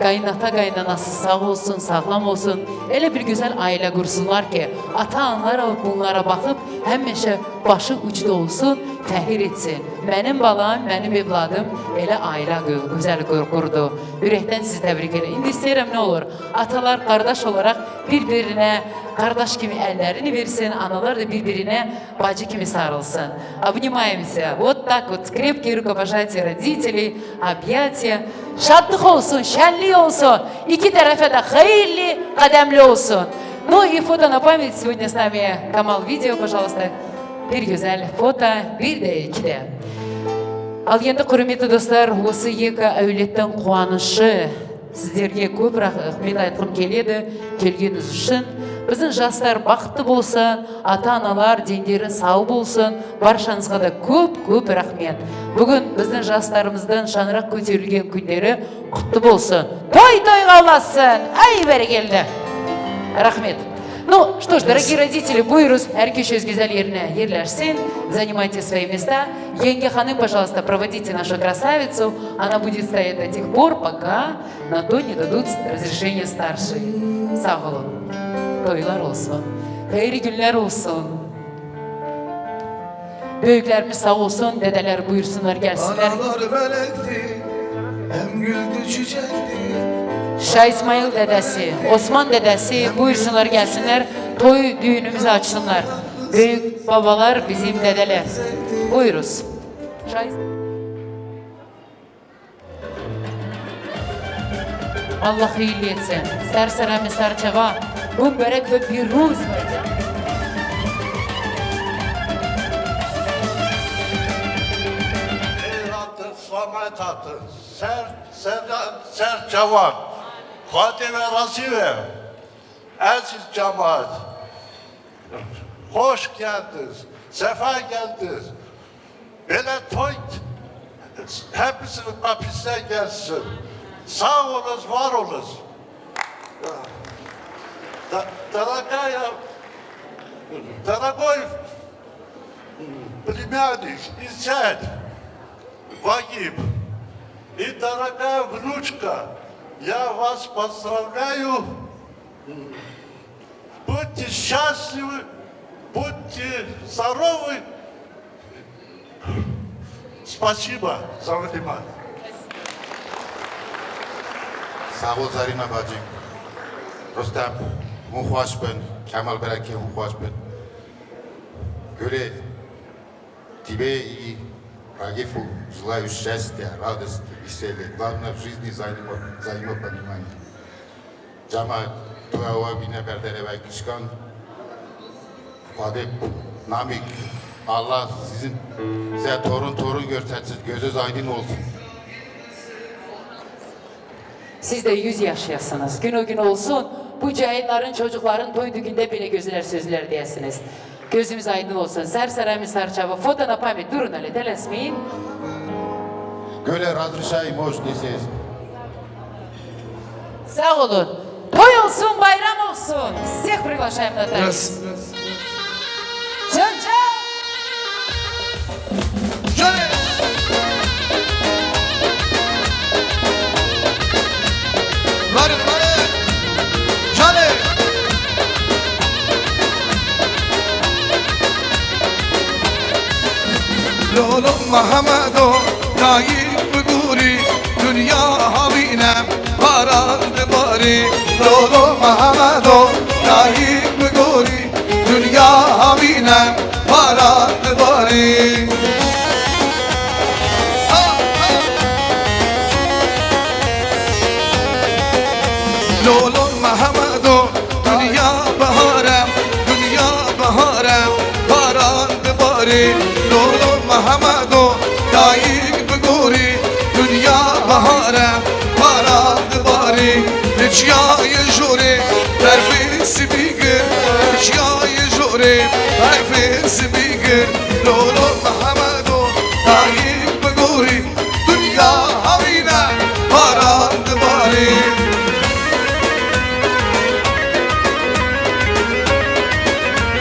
Kaynata kaynanası sağ olsun, sağlam olsun. Öyle bir güzel aile kursunlar ki ata-analar bunlara bakıp hemişe başı uçta olsun, fehir etsin. Benim balam, benim evladım öyle aile gö-, güzel kur-, kurdu. Yürekten sizi tebrik ederim. İndi isterim ne olur, atalar kardeş olarak birbirine kardeş gibi ellerini versin, analar da birbirine bacı kimi sarılsın. Обнимаемся. Вот так вот. Крепкие рукопожатия родителей, объятия. Şadlık olsun, şenlik olsun. İki tarafa da hayırlı kademli olsun. Ну и фото на память. Сегодня с нами Камал Видео, пожалуйста. Bir güzel foto, bir de iki de. Al endi, hörmetli dostlar, osı yeka evletden quwanışı. Sizlerge köp rah-, rahmet aytqım keledi, kelgeniz için. Bizim jaslar bahtlı bolsun, ata-analar denleri sağ bolsun, barşanızğa da köp, köp rahmet. Bugün bizim jaslarımızdan şanıraq köterilgen künleri qutlu bolsun. Toy toy qavlasın, ay berekella. Rahmet. Ну что ж, дорогие родители, buyuruz, her kişi öz güzel yerine yerleşsin, занимайте свои места. Yenge hanım, пожалуйста, проводите нашу красавицу, она будет стоять до тех пор, пока на то не дадут разрешение старшие. Sağ olun. Toylar olsun. Hayırlı günler olsun. Büyüklerimiz sağ olsun, dedeler buyursunlar gelsinler. Analar melekti, hem güldü çiçekti. Şah İsmail dedesi, Osman dedesi buyursunlar gelsinler. Toy düğünümüzü açsınlar. Büyük babalar bizim dedeler. Buyuruz. Şah İs- Allah hayırlı etsin. Ser sera me ser çava. Bû berek ve pîroz be. Xêr hatin, selamet hatin. Ser, ser, ser çavan. Xwedê we razî be. Aziz cemaat, hoş geldiniz, sefa geldiniz. Böyle toy hepsi kapısına gelsin. Sağ olunuz, var olunuz. Да, дорогая, дорогой племянник, и зять Вагип, и дорогая внучка, я вас поздравляю. Будьте счастливы, будьте здоровы. Спасибо за внимание. Sağ ol Zarîna bacî. Rustem, hûn xweş bin. Kemal birekê, hûn xweş bin. Gulê, tîbê î Ragif û Jilay û Şestê, Radist, Vîsêlê, Glavna Jîznî Zaymo, Zaymo Panîmanî. Cema tu ewa bîne berdere vay kişkan. Fadip, Namik, Allah sizin, size torun torun göstersin. Gözünüz aydın olsun. Siz de yüz yaşayasınız. Gün o gün olsun. Bu cahitlerin çocukların doydu günde bile gözler sözler diyesiniz. Gözümüz aydın olsun. Ser sera mi ser çava. Fotona pami durun öyle telesmeyin. Göle razrişay moş disiz. Sağ olun. Toy olsun, bayram olsun. Всех приглашаем на танец. Раз. Can can. Şöyle. Varın, varın. Şöyle. Lolo Mehmedo, dayik bigûrî, dinya havîne, baran dibarî. Lolo Mehmedo, dayik bigûrî, dinya havîne, baran dibarî. Lolo Mehmedo, dinya bahar e, dinya bahar e, baran dibarî. Lolo Mehmedo, dayik bigûrî, dinya bahar e, baran dibarî. Li çiyayê jorê berfê sibî gir, li çiyayê jorê berfê sibî gir. Lolo Mehmedo, dayik bigûrî, dinya havîne, baran dibarî.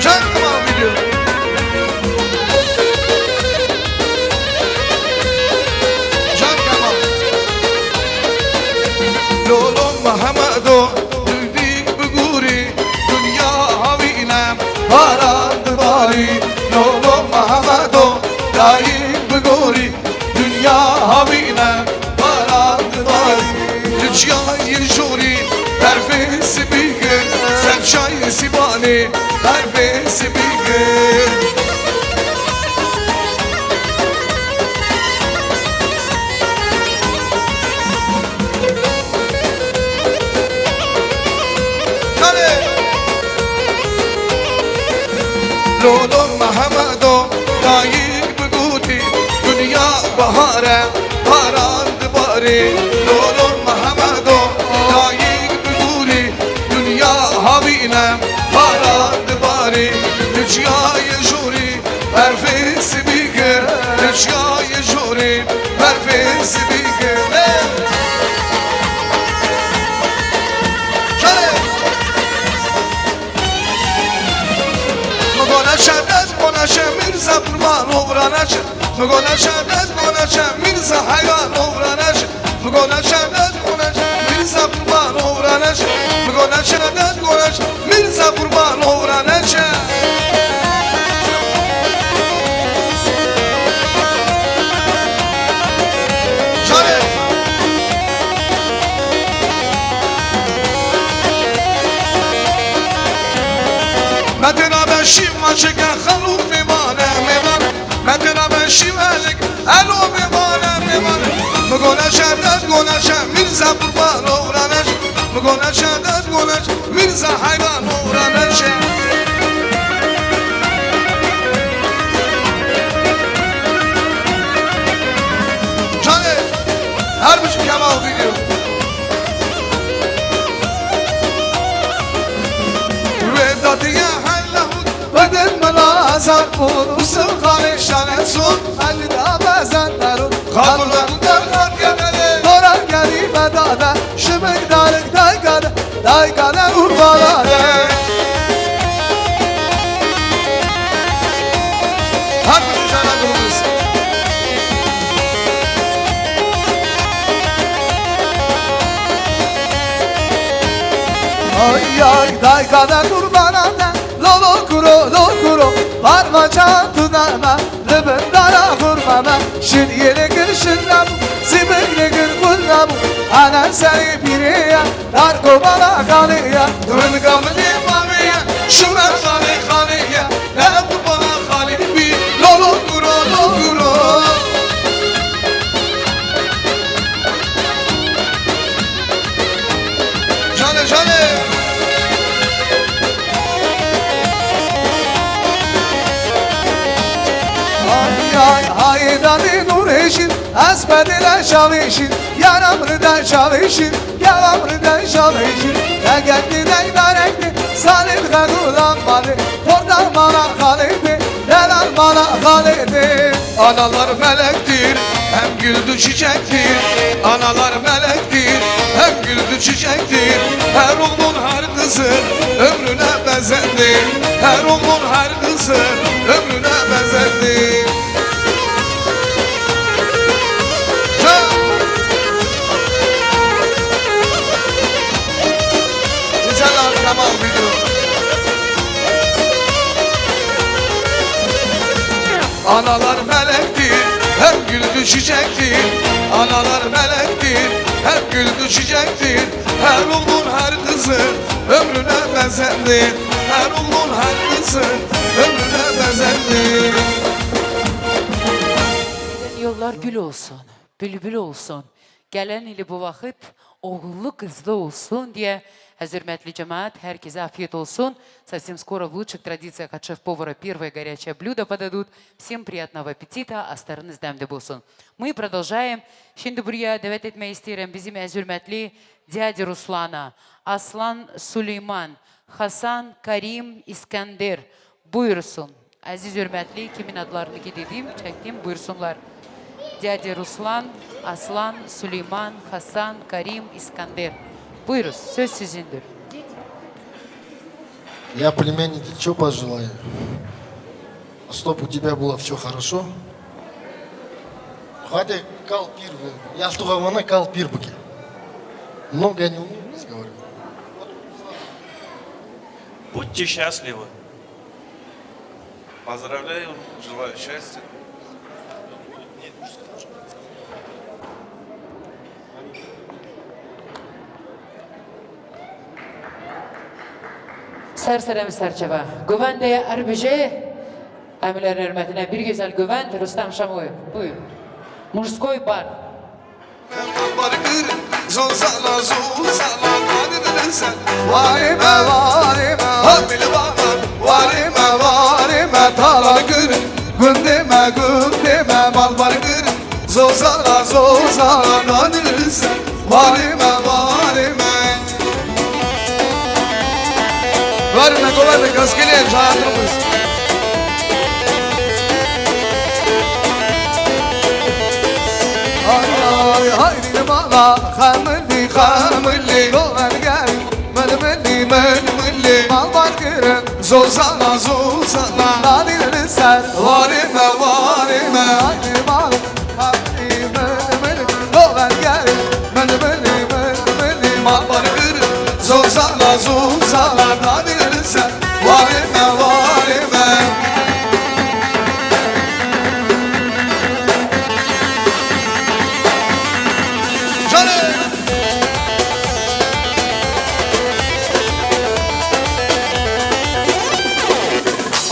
Can Kemal video. Can Kemal. Lolo Mehmedo, dûdîk bigûrî, dinya havîne, baran dibarî. Lolo Mehmedo, dayik bigûrî, dinya havîne, baran dibarî. Li çiyayê jorî berfê sibî gir, ser çiyayê Sîbanê berfê sibî gir. Hadi. Lolo Mehmedo, dayik bigotî, dinya bahar e, baran dibarî. Lolo Mehmedo, dayik bigorî, dinya havîne, baran dibarî. Li çiyayê jorî berfê sibî gir, li çiyayê jorî berfê sibî gir. Hey! Şerê! Migone şedet, gone şe Mîrza qurban oğra neçe. Migone şedet, gone şe Mîrza heyran oğra neçe. Migone şedet, gone şe Mîrza qurban oğra neçe. Migone şedet, gone şe Mîrza qurban oğra neçe. Şerê! Me têna be şîv maçeke xelû mêvane, mêvane. Me têna be şîv elik, elo mêvane, mêvane. Mi gone şedet, gone şe Mîrza qurban oğra neçe. Mi gone şedet, gone şe Mîrza heyran oğra neçe. Canê, her biçim Kemal video. Wê dadiye her lehût bedin min azar bûn û sirxanê şane zûn. Hecî da bezend derûn. Xabûn xabûn der xat gedere. Dora gerî bedade, şimik darik daykade, daykade û balade. Her biçim şana durumuz. Ay ay, daykade qurbana de, lolo kuro, lo kuro, parmaça tu deme, li bin dara xurma me, şin yê li gir şin nebû, sîbik li gir xul nebû. Ana serê pîrê ye, dar komala xalê ye. Ringa min ê mavê ye, şûna xalê xalê ye. Ne ew bala xalê bî, lolo duro, lo duro. Jale, jale. Ay, ay, ay, dadê nûrê şîn, ez bedê le şavê şîn, yaram ride şavê şîn, yaram ride şavê şîn. Degek dê, degdarek dê, salê xedo lan malê, porda mala xalê dê, delal mala xalê dê. Analar melektir, hem güldü çiçektir. Analar melektir, hem güldü çiçektir. Her oğlun her kızın ömrüne bezendi. Her oğlun her kızın ömrüne bezendi. Can! Güzel arkama video. Analar melektir, hep güldü çiçektir. Analar melektir, hep güldü çiçektir. Her oğlun her kızın ömrüne bezendi. Her oğlun her kızın ömrüne bezendi. Yollar gül olsun, bülbül olsun. Gelen ili bu vakit oğullu kızlı olsun diye. Ez hürmetli cemaat, herkese afiyet olsun. Совсем скоро в лучших традициях от шеф-повара первое горячее блюдо подадут. Всем приятного аппетита, astarınız demde bulsun. Мы продолжаем. Şimdi buraya davet etmeyi isterim bizim ez hürmetli Diyadi Ruslana, Aslan Süleyman, Hasan Karim İskender. Buyursun. Aziz hürmetli, kimin adlarını ki dediğim, çektim, buyursunlar. Diyadi Ruslan, Aslan, Süleyman, Hasan, Karim, İskender. Buyurun, söz sizindir. Я племяннике чё пожелаю? Чтоб у тебя было всё хорошо. Hadi kal pir, yastık havana kal pir bıke. Много не умею, говорю. Будьте счастливы. Поздравляю, желаю счастья. Ser serê min ser çava. Govendê Erbijê, em li hurmetine bir güzel govend, Rustem Şamoy. Buyur. Murskoy bar. Barkir, zozala, zozala, nadin sen. Vare me, vare me, hamil bana. Vare me, vare me, talar gir. Gundê me, gundê me, mal barkir. Zozala, zozala, nadin sen. Vare me, vare me. Vare me, govende, gaskeliye, çağırdığımız. Ay, ay, ay. Mala xemilî, xemilî, lo vergerî, milmilî, milmilî, mal barkirin, zozana, zozana, nadî li ser, warê me, warê me, ay mal, xemilî, milmilî, lo vergerî, milmilî, milmilî, mal barkirin, zozana, zozana, nadî li ser, warê me, warê me. Canım!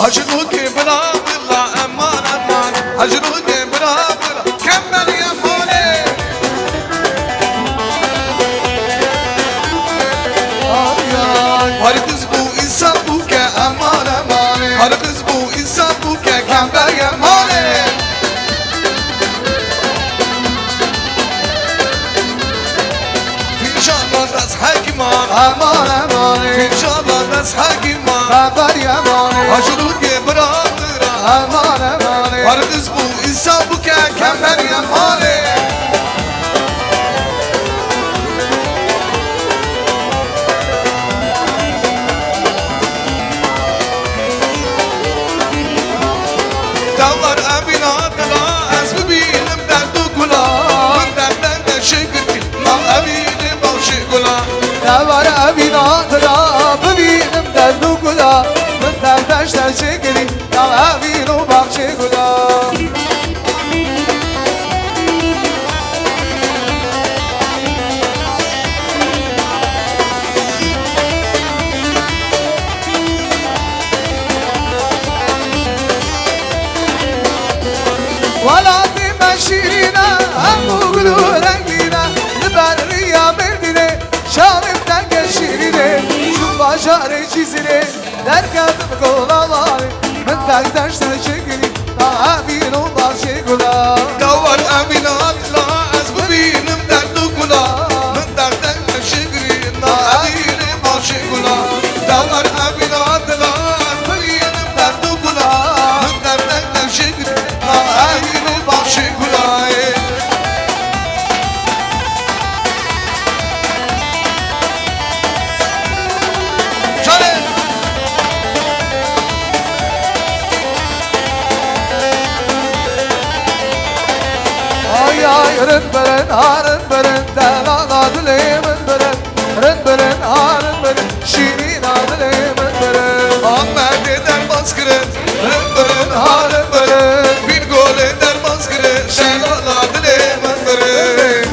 Hacı Ruki bira bira, eman eman. Hacı Ruki bira bira, kember yamane. Ay, ay. Hadi kız bu insan bu ke, eman eman. Hadi kız bu insan bu ke, kember yamane. Finşanla das hekiman. Aman, aman. Finşanla das hekiman. Kember yamane. Hacı Ruki bira bira. Aman, aman. Hadi kız bu insan bu ke, kember yamane. Davar evîna dila ez bibînim derd û gula. Min derdende şikirî, mal evînê bawşê gula. Davar evîna dila bibînim derd û gula. Min derdende şikirî, mal evîn û bawşê gula. Welatê me şîrîn e, hemû gul û rengîn e. Li ber riya Mêrdînê, çavê me tenge şîrîn e. Ji bajarê Cizîrê, derketim Kola Wanê. Min tek deştê Şikirî, da evîn û başê gula. Dawar evîna dila, ez bibînim derd û gula. Min tek deştê Şikirî, da evîn û başê gula. Dawar evîna dila, ez bibînim derd û gula. Min tek deştê Şikirî, da evîn û başê gula. Canê! Ay, ay, rin birin, ha, rin birin, delala dilê min birin. Rin birin, ha, rin birin, şîrîna dilê min birin. Amedê derbas kirin, rin birin, ha, rin birin, Bîngolê derbas kirin, delala dilê min birin.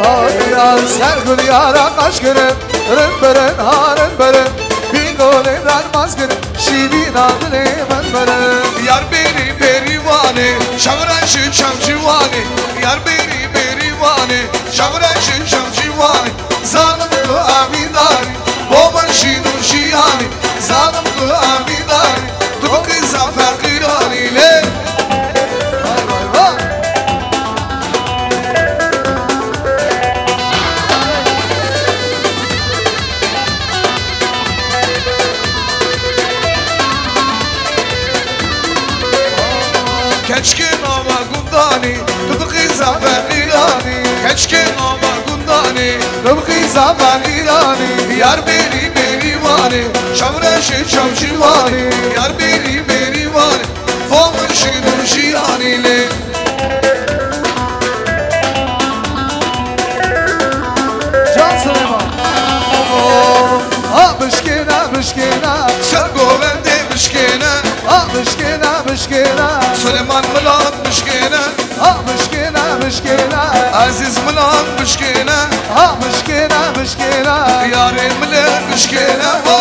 Ay, ay, ser gul yara qaş kirin, rin birin, ha, rin birin. Bîngolê derbas kirin, şîrîna dilê min birin. Yar bêrî bêrî Wanê, çewreşî çewcî Wanê. Yar bêrî bêrî Wanê, çewreşî çewcî Wanê. Zanim tu evîn darî, bo min şîn û jiyanî. Zanim tu evîn darî, tu bi qîza feqîranî lê. Vay, vay, vay. Keçikê nava gundanî, tu bi qîza feqîranî. Keçikê nava gundanî, tu bi qîza feqîranî. Yar bêrî bêrî Wanê, çewreşê çewcî Wanê. Yar bêrî bêrî Wanê, bo min şîn û jiyanî lê. Can Suleyman. Ha bişkêne, bişkêne. Ser govendê bişkêne. Ha bişkêne, bişkêne. Suleyman Milan bişkêne. Ha bişkêne, bişkêne. Ezîz Milan bişkêne. Ha bişkêne, bişkêne. Yarê Milan bişkêne. Ha.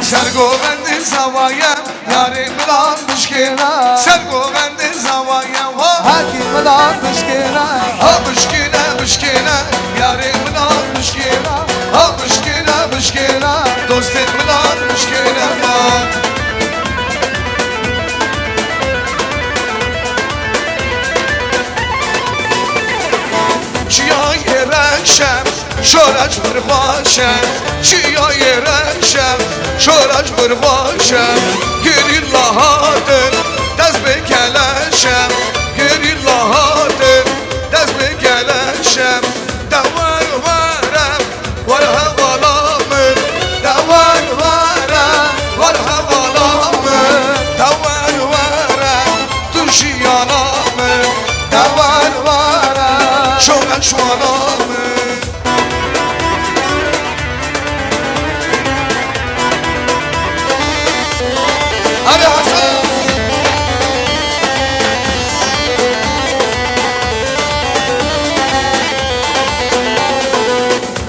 Ser govendê zawaye, yarê Milan bişkêne. Ser govendê zawaye, ho. Hekî Milan bişkêne. Ha bişkêne, bişkêne, yarê Milan bişkêne. Ha bişkêne, bişkêne, dostê Milan bişkêne. Çiyayê reş e, şoreş pir xweş e. Çiyayê reş e, şoreş pir xweş e. Gerîla hatin, dest bi keleş e. Gerîla hatin, dest bi keleş e. De were were, were hevala min. De were were, were hevala min. De were were, tu jiyana min. De were were, şoreş wana min. Hadi Hasan.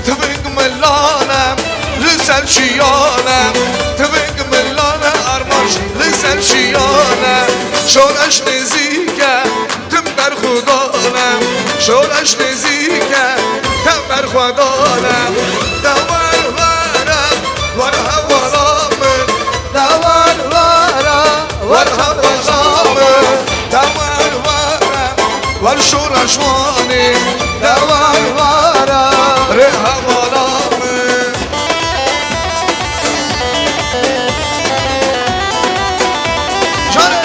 Tivik milane, li ser çiyane. Tivik milane, armanc li ser çiyane. Şoreş nêzîk e, tim berxwedan e. Şoreş nêzîk e, tim berxwedan e. De were were, were hevala min. De were were, were hevala min. De were were, were şoreş wanê. De were were, rê hevala min. Canê.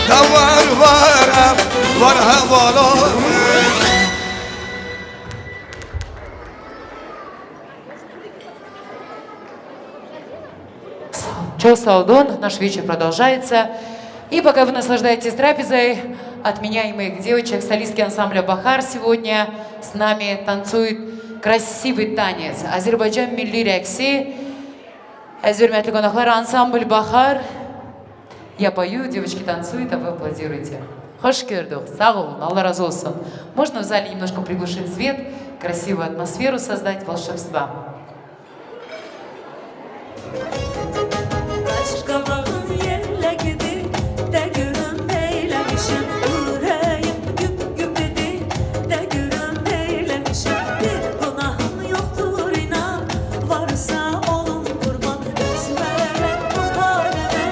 De were were, were hevala min. Çok sağ olun. Наш вечер продолжается. И пока вы наслаждаетесь трапезой, от меня и моих девочек, солистки ансамбля «Бахар» сегодня с нами танцует красивый танец. Азербайджан milli rəqsi. Əziz hörmətli qonaqlar, ансамбль «Бахар». Я пою, девочки танцуют, а вы аплодируете. Hoş gördük. Sağ olun. Allah razı olsun. Можно в зале немножко приглушить свет, красивую атмосферу создать, волшебства. Qaş qabağın yellekdi, de gülüm eylemişim, yüreğim güp güp idi, de gülüm eylemişim. Bir günahım yoktur inan, varsa olum kurban, üzme bu halime,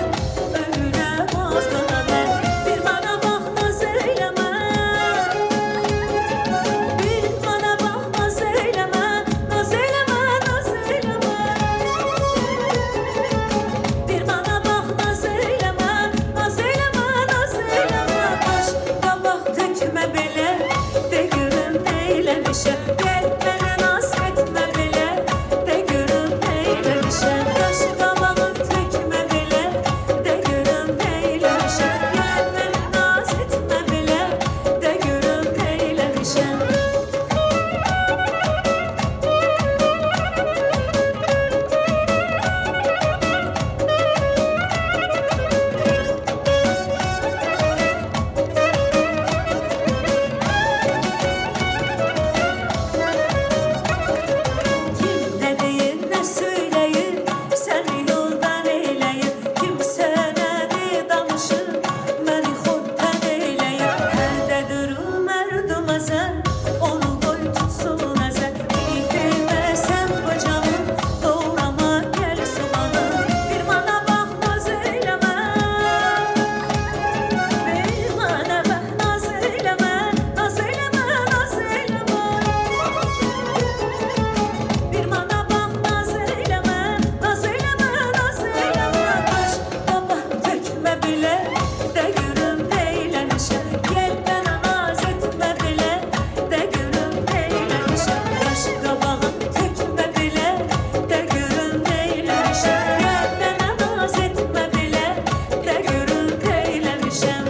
ölüme mazlum ben. Bir bana bak, naz eyleme, bir bana bak, naz eyleme, naz eyleme, naz eyleme. Bir bana bak, naz eyleme, naz eyleme, naz eyleme. Qaş qabaq tökmə belə, de gülüm eyləmişəm. Gəl mənə naz etmə belə, de gülüm eyləmişəm. Qaş qabağın tökmə belə, de gülüm eyləmişəm. Gəl mənə naz etmə belə, de gülüm eyləmişəm. Kim ne deyir, ne söyleyir, seni yoldan eyleyin. Kimse ne de danışır, beni hurten eyleyin. Her de durum, her dumazar, onu koy tutsun ezer. Keyfime sen kocanı, doğrama gel soğanı. Bir bana bak, naz eyleme. Bir bana bak, naz eyleme, naz eyleme, naz eyleme. Bir bana bak, naz eyleme, naz eyleme, naz eyleme. Qaş qabaq tökmə belə, de gülüm eyləmişəm. Gəl mənə naz etmə belə, de gülüm eyləmişəm. Qaş qabağın tökmə belə, de gülüm eyləmişəm. Gəl mənə naz etmə belə, de gülüm eyləmişəm.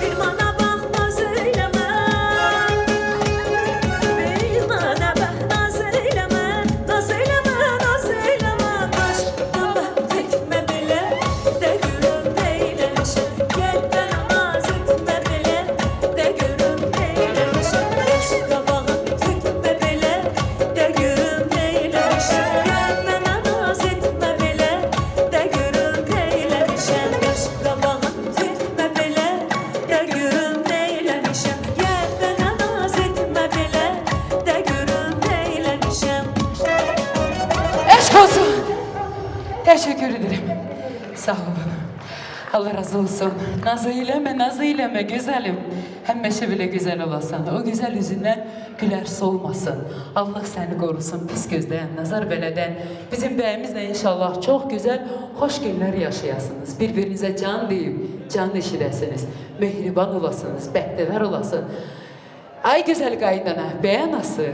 Bir bana bak, naz eyleme. Bir bana bak, naz eyleme. Naz eyleme, naz eyleme. Qaş qabaq tökmə belə, de gülüm eyləmişəm. Gəl mənə naz etmə belə, de gülüm eyləmişəm. Qaş qabağın tökmə belə, de gülüm eyləmişəm. Gəl mənə naz etmə belə, de gülüm eyləmişəm. Qaş qabağın tökmə belə, de gülüm eyləmişəm. Gəl mənə naz etmə belə, de gülüm eyləmişəm. Eşq olsun. Teşekkür ederim. Sağ olun. Allah razı olsun. Naz eyleme, naz eyleme güzelim. Həmişə belə gözəl olasan. O gözəl üzündən gülər solmasın. Allah səni qorusun pis gözdən, nəzər belədən. Bizim bəyimizlə inşallah çox gözəl, xoş günlər yaşayasınız. Bir-birinizə can deyib, can eşidəsiniz. Mehriban olasınız, bəxtəvər olasın. Ay gözəl qaynana, bəy anası.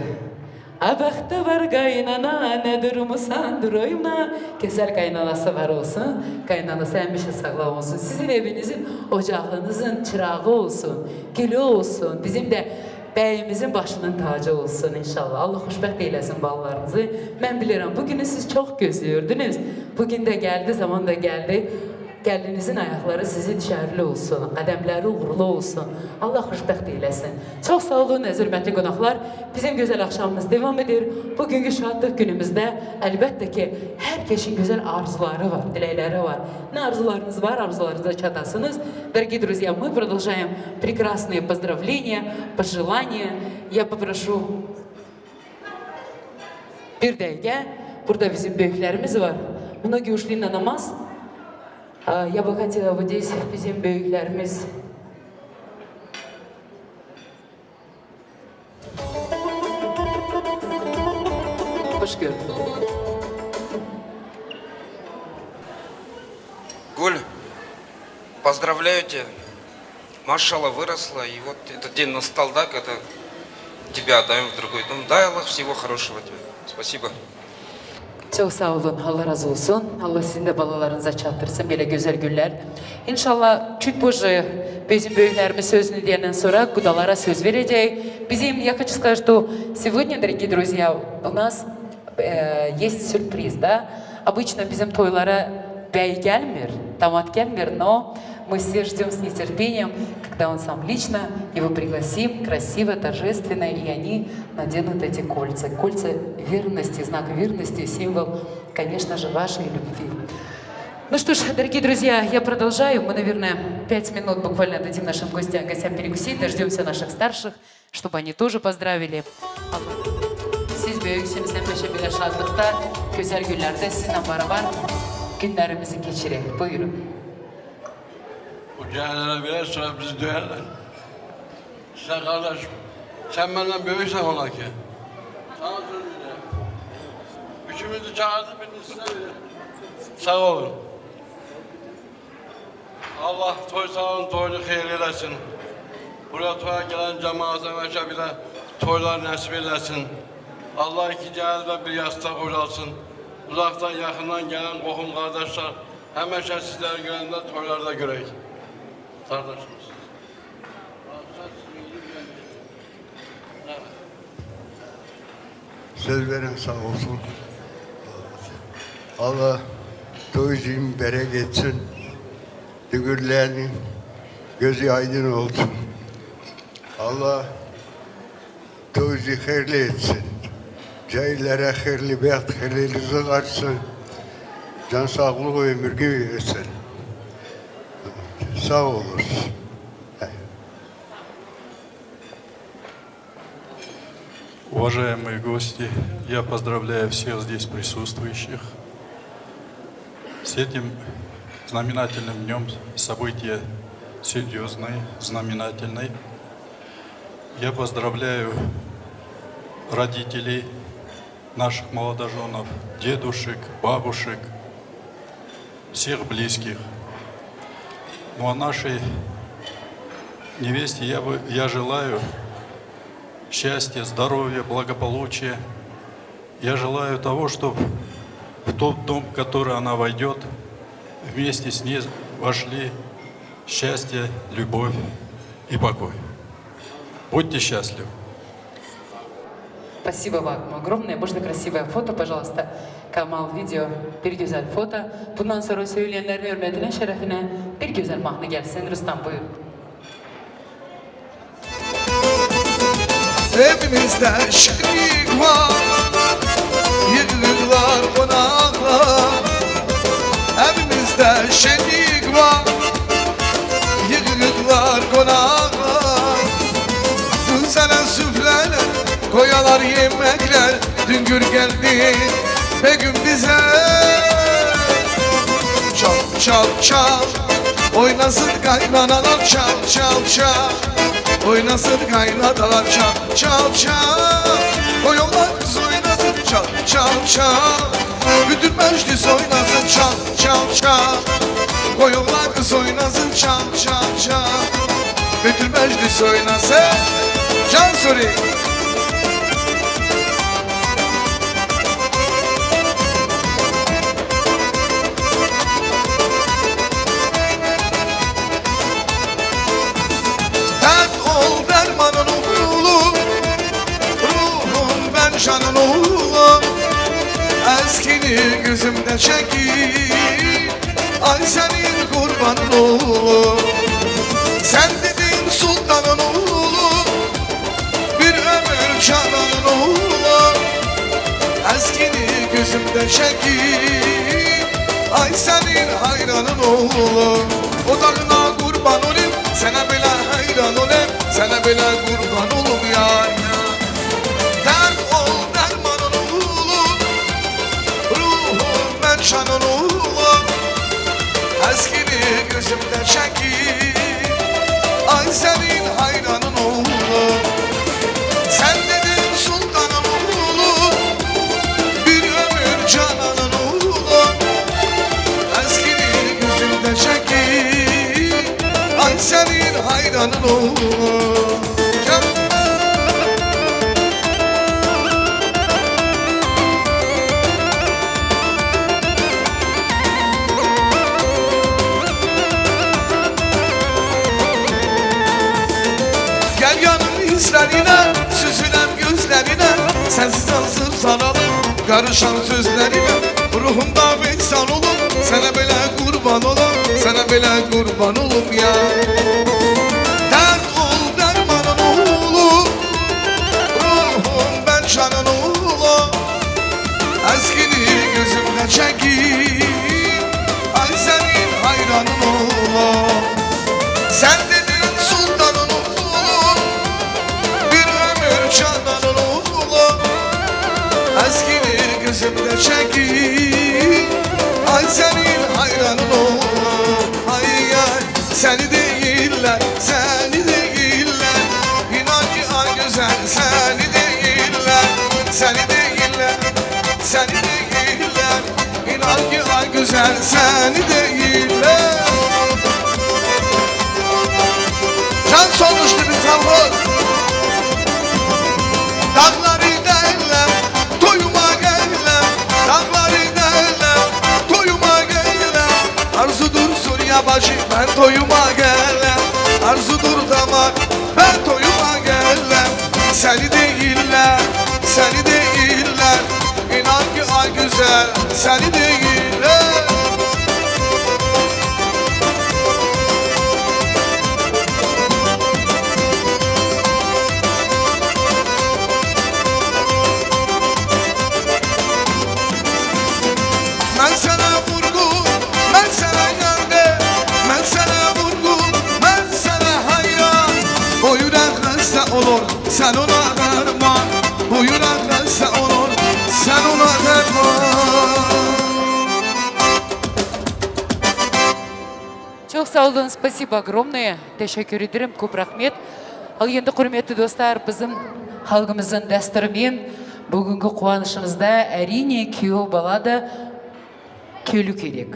A bəxtəvər qaynana, nə durmusan, duruyma. Gözəl qaynanası var olsun, qaynanası həmişə sağlam olsun. Sizin evinizin, ocağınızın çırağı olsun, gülü olsun. Bizim də bəyimizin başının tacı olsun inşallah. Allah xoşbəxt eyləsin balalarınızı. Mən bilirəm, bu günü siz çox gözləyirdiniz. Bu gün də gəldi, zaman da gəldi. Gəlininizin ayaqları sizi düşərli olsun, qədəmləri uğurlu olsun. Allah xoşbəxt eyləsin. Çox sağ olun, əziz hörmətli qonaqlar. Bizim gözəl axşamımız devam edir. Bugünkü şadlıq günümüzdə əlbəttə ki, hər kəsin gözəl arzuları var, diləkləri var. Nə arzularınız var, arzularınıza çatasınız. Дорогие друзья, мы продолжаем прекрасные поздравления, пожелания. Я попрошу bir dəqiqə, burada bizim böyüklərimiz var. Многие ушли на намаз. Aa, ya bakın, bu da bizim büyüklerimiz. Hoş gördük. Гуль, поздравляю тебя. Машалла выросла, и вот этот день настал, да, когда тебя отдаём в другой дом. Дай Аллах всего хорошего тебе. Спасибо. Çok sağ olun. Allah razı olsun. Allah sizin de balalarınıza çattırsın böyle güzel günler. İnşallah, чуть позже bizim büyüklerimiz sözünü diyenden sonra gudalara söz verecek. Bizim, я хочу сказать, что сегодня, дорогие друзья, у нас э, есть сюрприз, да? Обычно bizim toylara bey gelmiyor, damat gelmiyor, но мы все ждём с нетерпением, когда он сам лично его пригласим, красиво, торжественно, и они наденут эти кольца. Кольца верности, знак верности, символ, конечно же, вашей любви. Ну что ж, дорогие друзья, я продолжаю. Мы, наверное, пять минут буквально дадим нашим гостям, гостям перекусить, дождёмся наших старших. Чтобы они тоже поздравили. Siz büyüksünüz, hemmeşe böyle şadlıkta, güzel günlerde sizinle beraber günlerimizi geçirek. Buyurun. Bu cahillere bile sonra bizi döverler. Sen kardeşim, sen benden büyüksen ola ki. Sana söz veriyorum. Üçümüzü çağırdı, birini size veriyorum. Sağ olun. Allah toy salon toyunu xeyir eylesin. Buraya toya gelen cemaatimize bile toylar nasip eylesin. Allah ikinci ayda bir yastığa kocalsın. Uzaktan yakından gelen qohum kardeşler hemişe sizleri görende toylarda görek. Kardeşimiz. Söz veren sağ olsun. Allah toyucu mübarek etsin. Dügürlerin gözü aydın olsun. Allah toyucu hayırlı etsin. Cahillere hayırlı, beht, hayırlı rızık açsın. Can sağlığı, ömür versin. Sağ olun. Уважаемые гости, я поздравляю всех здесь присутствующих с этим знаменательным днём. Событие серьёзное, знаменательное. Я поздравляю родителей, наших молодожёнов, дедушек, бабушек, всех близких. Ну а нашей невесте я бы, я желаю счастья, здоровья, благополучия. Я желаю того, чтоб в тот дом, в который она войдёт, вместе с ней вошли счастье, любовь и покой. Будьте счастливы. Спасибо вам огромное. Можно красивое фото, пожалуйста? Kamal Video, bir güzel foto. Bundan sonra söyleyenlerin hürmetine, şerefine bir güzel mahnı gelsin. Rustam, buyur. Evimizde şenlik var, yığıldılar konaklar. Evimizde şenlik var, yığıldılar konaklar. Düzene süfleler, koyalar yemekler. Dün gür geldi, begüm bize. Çal, çal, çal, oynasın kaynanalar, çal, çal, çal. Oynasın kaynanalar, çal, çal, çal. Koyunlar kız oynasın, çal, çal, çal. Bütün meclis oynasın, çal, çal, çal. Koyunlar kız oynasın, çal, çal, çal. Bütün meclis oynasın. Can Suri. Dert ol dermanın oğlu, ruhun ben canın oğlu. Eskini gözümde çekip, ay senin kurbanın oğlu. Sen dedin sultanın oğlu, bir ömür cananın oğlu. Eskini gözümde çekip, ay senin hayranın oğlu. Odağına kurban olayım, sana bela hayran olayım, sana bela kurban olayım yar. Dert ol dermanın oğlu, ruhum ben şanın oğlu. Eski Ay senin hayranın olam. Gel yanım hislerine, süzülen gözlerine, sensiz hazır saralım karışan sözlerine. Ruhumda veysan olum, sana bela kurban olum, sana bela kurban olum ya. Dert ol dermanın olum, ruhum ben canın olum. Ezgini gözümde çekip, ay senin hayranın olum. Sen dedin sultanın olum, bir ömür cananın olum. Ezgini gözümde çekip, ay senin hayranın olum. Ay ay, seni değiller, seni değiller. İnan ki ay güzel, seni değiller, seni değiller, seni değiller. İnan ki ay güzel, seni değiller. Can sormuştu bir savun. Dağları derler, toyuma geller. Dağları derler, toyuma geller. Arzudur Suriye başı, ben toyuma geller. Arzudur damak, ben toyuma geller. Seni değiller, seni değiller. İnan ki ay güzel, seni değiller. Ben sana vurgun, ben sana yerde, ben sana vurgun, ben sana hayran. O yürek hasta olur, sen ona derman. Bu yürek hasta olur, sen ona derman. Çok sağ olun, спасибо огромное. Teşekkür ederim, kop rahmet. Al indi, hürmetli dostlar, bizim halkımızın desturmen bugünkü kuanışımızda Erine Kiyo balada Kölük Erek.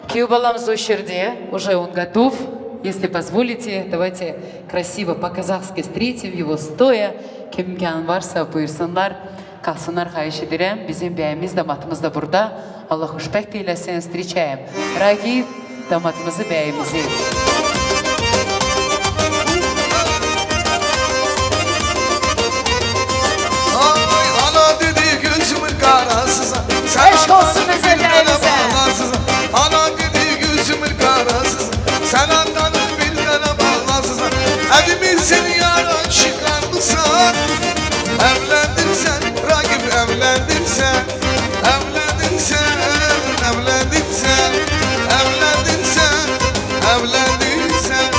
Kiyo balamız o şirde, уже он готов. Если позволите, давайте красиво по-казахски встретим его стоя. Kim imkanı varsa buyursunlar, kalsınlar, hayiş ederim. Bizim beyimiz, damatımız da burada. Allah hoşbext eylesin. Встречаем Ragif damatımızı, beyimizi. Ay, ana dedi gözümün karasız. Eşq olsun özəllərinize. Ana dedi gözümün karasız. Sen andanın bir tane bağlasız. Evimizin yara çıkarmışsan. Evlendim sen, Ragif, evlendim sen. Evlendim sen, evlendim sen. Evlendim sen, evlendim sen.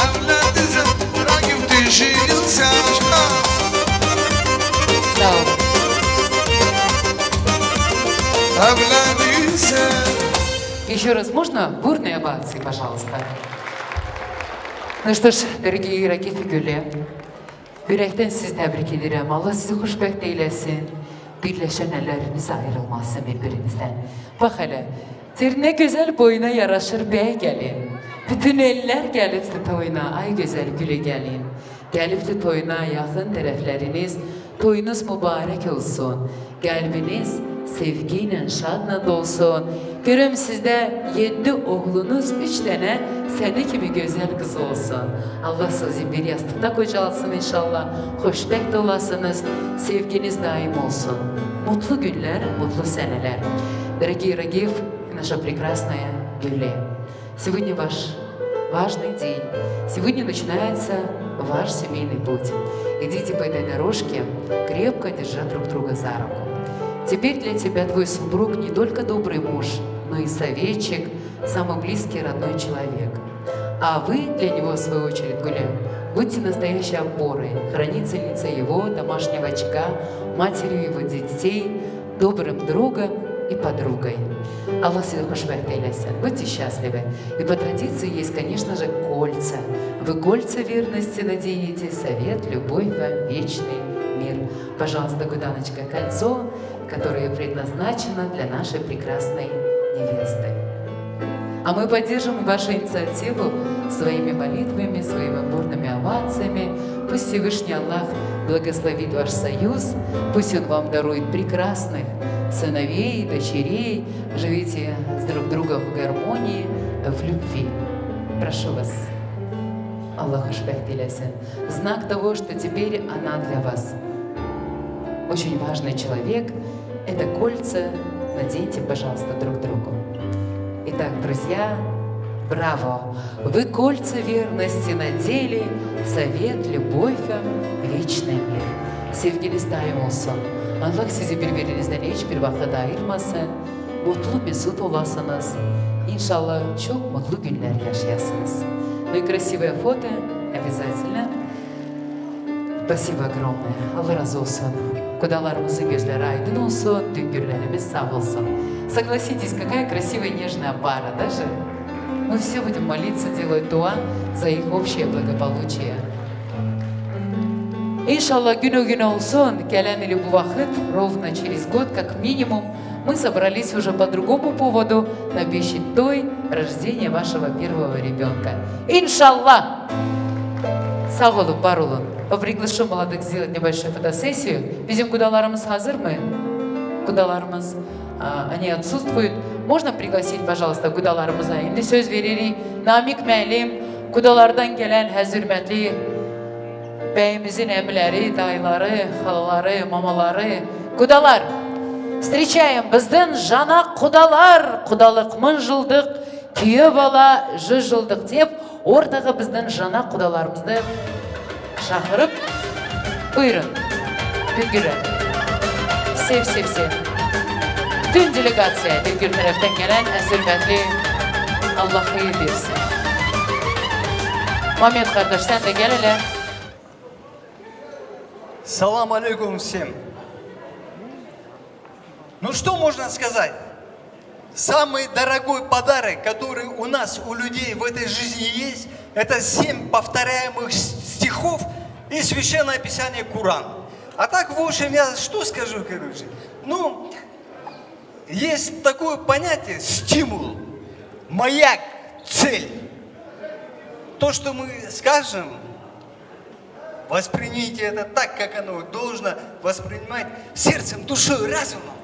Evlendim sen, Ragif, düşündüm sen. Sağ ol. Evlendim sen. Еще раз можно бурные овации, пожалуйста? Ну что ж, дорогие Рагиф и Гюле, yürekten sizi tebrik ederim. Allah sizi hoşbext eylesin. Birleşen elleriniz ayrılmasın birbirinizden. Bak hele, bir ne güzel boyuna yaraşır bey gelin. Bütün eller gelipti toyuna, ay güzel Güle gelin. Gelipti toyuna yakın taraflarınız, toyunuz mübarek olsun. Kalbiniz sevgiyle, şadla dolsun. Görüm sizde yedi oğlunuz, üç tane seni gibi güzel kız olsun. Allah sizi bir yastıkta kocalsın inşallah. Hoşbext olasınız. Sevginiz daim olsun. Mutlu günler, mutlu seneler. Дорогие Рагиф и наша прекрасная Гюле. Сегодня ваш важный день. Сегодня начинается ваш семейный путь. Идите по этой дорожке, крепко держа друг друга за руку. Теперь для тебя твой супруг не только добрый муж, но и советчик, самый близкий родной человек. А вы для него, в свою очередь, Гюле, будьте настоящей опорой, хранительницей его домашнего очага, матерью его детей, добрым другом и подругой. Allah sizi hoşbext eylesin. Будьте счастливы. И по традиции есть, конечно же, кольца. Вы кольца верности наденете, совет, любовь вам, вечный мир. Пожалуйста, Гюданочка, кольцо, которое предназначено для нашей прекрасной невесты. А мы поддержим вашу инициативу своими молитвами, своими бурными овациями. Пусть Всевышний Аллах благословит ваш союз, пусть Он вам дарует прекрасных сыновей, дочерей. Живите с друг другом в гармонии, в любви. Прошу вас. Аллах хушбехт eylesin. Знак того, что теперь она для вас очень важный человек. Это кольца наденьте, пожалуйста, друг другу. Итак, друзья, браво! Вы кольца верности надели, завет, любовь вам, вечный мир. Sevginiz daim olsun. Allah sizi birbirinizden hiçbir vakit ayırmasın. Mutlu mesut olasınız. İnşallah çok mutlu günler yaşayasınız. Ну и красивое фото обязательно. Спасибо огромное. Allah razı olsun. Kudalarımızın gözleri aydın olsun, düngürlerimiz sağ olsun. Согласитесь, какая красивая нежная пара, да же? Мы все будем молиться, делать дуа за их общее благополучие. İnşallah gün o gün olsun, gelen ili bu vakit, ровно через год, как минимум, мы собрались уже по другому поводу на пищит той рождения вашего первого ребёнка. İnşallah. Sağ olun, var olun. Поприглашу молодых сделать небольшую фотосессию. Bizim kudalarımız hazır mı? Kudalarımız, а, они отсутствуют. Можно пригласить, пожалуйста, kudalarımıza? Şimdi söz veririz. Namik müellim, kudalardan gelen hazır hürmetli beyimizin emileri, dayıları, halaları, mamaları. Kudalar. Встречаем. Bizden jana kudalar. Kudalık min jildik. Kiyevala ji jildik tep. Ortağı bizden jana kudalarımızda çağırıp. Buyurun. Güngöre. Sev, sev, sev. Bütün delegasyaya Güngör taraftan gelen hazır hürmetli Allah hayır versin. Mehmet kardeş, sen de gel hele. Салам алейкум всем. Ну что можно сказать? Самый дорогой подарок, который у нас, у людей в этой жизни есть, это семь повторяемых стихов и Священное Писание Коран. А так, в общем, я что скажу, короче? Ну, есть такое понятие стимул, маяк, цель. То, что мы скажем, воспримите это так, как оно должно воспринимать сердцем, душой, разумом.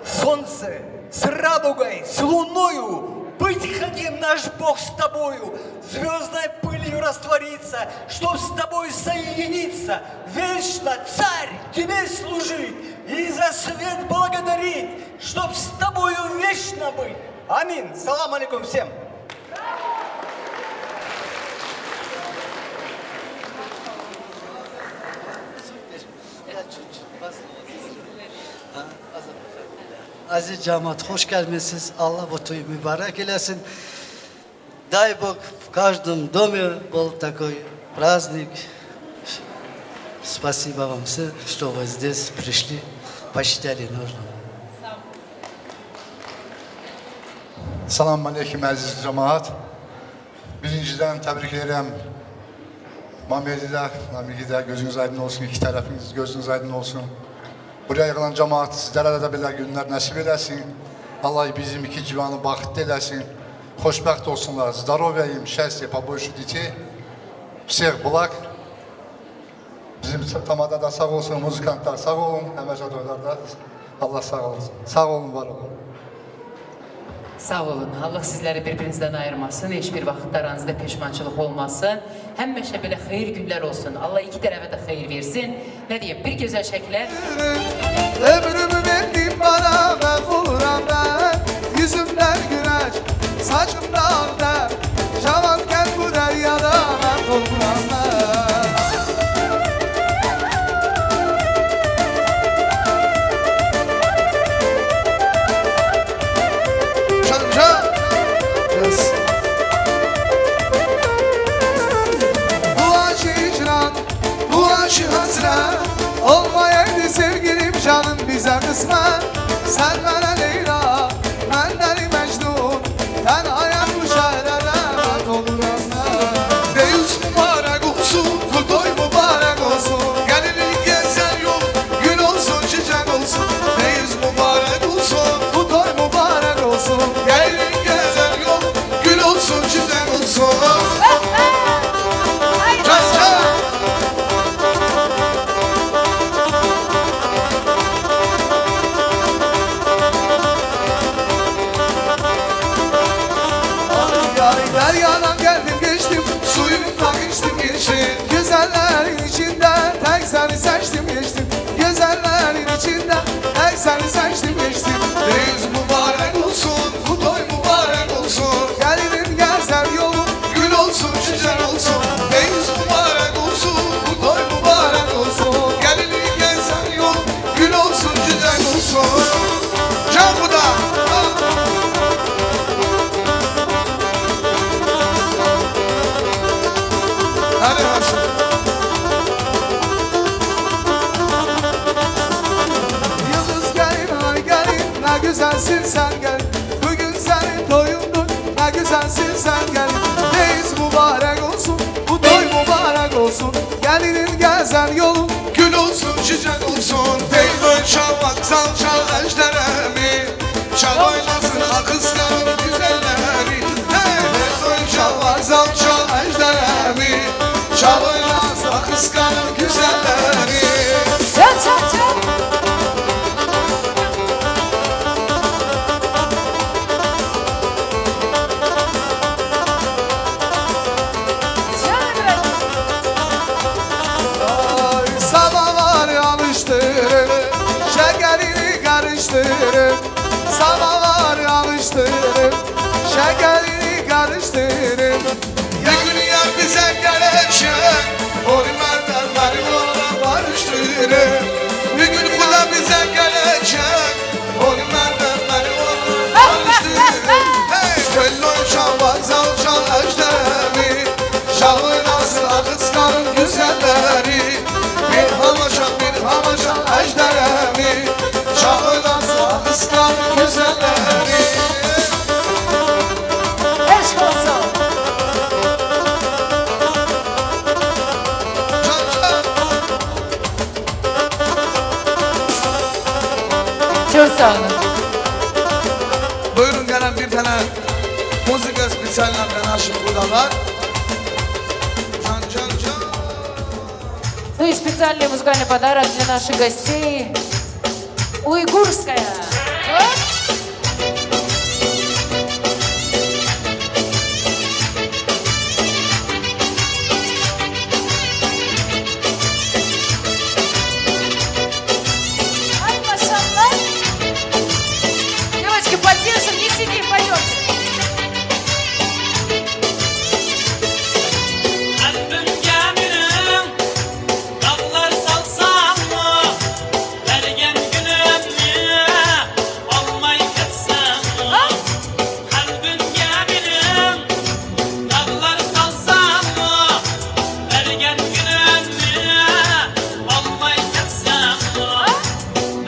Солнце с радугой, с луною, быть хотим, наш Бог, с тобою, звездной пылью раствориться, чтоб с тобой соединиться, вечно, Царь, тебе служить и за свет благодарить, чтоб с тобою вечно быть. Амин. Салам алейкум всем. Aziz cemaat, hoş gelmişsiniz. Allah bu toyu mübarek eylesin. Дай Бог в каждом доме был такой праздник. Спасибо вам все, что вы здесь пришли, посчитали нужным. Selamun aleyküm, aziz cemaat. Birinciden tebrik ederim. Mamiyeci de, Namiki de gözünüz aydın olsun, iki tarafınız gözünüz aydın olsun. Buraya yığılan cemaat, sizlere de böyle günler nasip eylesin. Allah bizim iki civanı bahtlı eylesin. Xoşbəxt olsunlar. Здоровья им, счастья, побольше детей. Всех благ. Bizim tamada da sağ olsun, muzikantlar sağ olun, hem Ecadorlar da Allah sağ olsun. Sağ olun, var olun. Sağ olun. Allah sizleri birbirinizden ayırmasın. Hiçbir vakit aranızda pişmançılık olmasın. Hemişe böyle hayır günler olsun. Allah iki tarafa da hayır versin. Ne diyeyim? Bir güzel şekilde. Ömrümü verdim bana, ben buluram ben. Yüzümden güneş, saçımdan der. Cavan gel bu deryada, ben buluram ben. Şanca. Yes. Bu acı hicran, bu acı hasret, olmayaydı sevgilim, canım bize kısmet. Sen bana Leyla, ben deli Mecnun, ben hayat bu şehre rehmet olurum ben. Deyüz mübarek olsun, bu toy mübarek olsun. Gelinin gezer yol, gül olsun, çiçek olsun. Deyüz mübarek olsun, bu toy mübarek olsun. Gelinin gezer yol. Seçtim geçtim. Düğünüz mübarek olsun, bu toy mübarek olsun. Gelinin gezer yolu, gül olsun, çiçek olsun. Düğünüz mübarek olsun, bu toy mübarek olsun. Gelinin gezer yolu, gül olsun, çiçek olsun. Can Kuda. Hadi Hasan. Yıldız gelin, ay gelin, ne güzelsin sen gelin. Bugün senin toyundur, ne güzelsin sen gelin. Düğünüz mübarek olsun, bu toy mübarek olsun. Gelinin gezer yolu, gül olsun, çiçek olsun. Peyvön çavak, salça, ejderemi. Çal oynasın, al kıskan güzelleri. Hey, hey, hey, çal bak, zal çal ejderhemi. Çal oynasın, al kıskan güzelleri. Çal, çal, çal. Ay, samavarı alıştırın, şekerini karıştırın. Samavarı alıştırın, şekerini karıştırın. Bir gün yar bize gelecek, onu benden beni ona barıştırın. Bir gün Kuda bize gelecek, onu benden beni ona barıştırın. Hey, köllü çal, bak zal çal, ejderhemi. Çal oynasın, al kıskanın güzelleri. Bir hamaca, bir hamaca ejderhemi. Çal oynasın, al kıskanın güzelleri. Eşk olsun. Çal, çal. Çok sağ olun. Buyurun, gelen bir tane muzika spesyalna dla naših udava. Can, can, can. Ну и специальный музыкальный подарок для наших гостей. Уйгурская. Ay maşallah. Девочки, поддержим, не сидим, поём. Kalbim gemirim, dağlar salsam mı? Bergen günümü almay ketsem mı? Kalbim gemirim, dağlar salsam mı? Bergen günümü almay ketsem mı?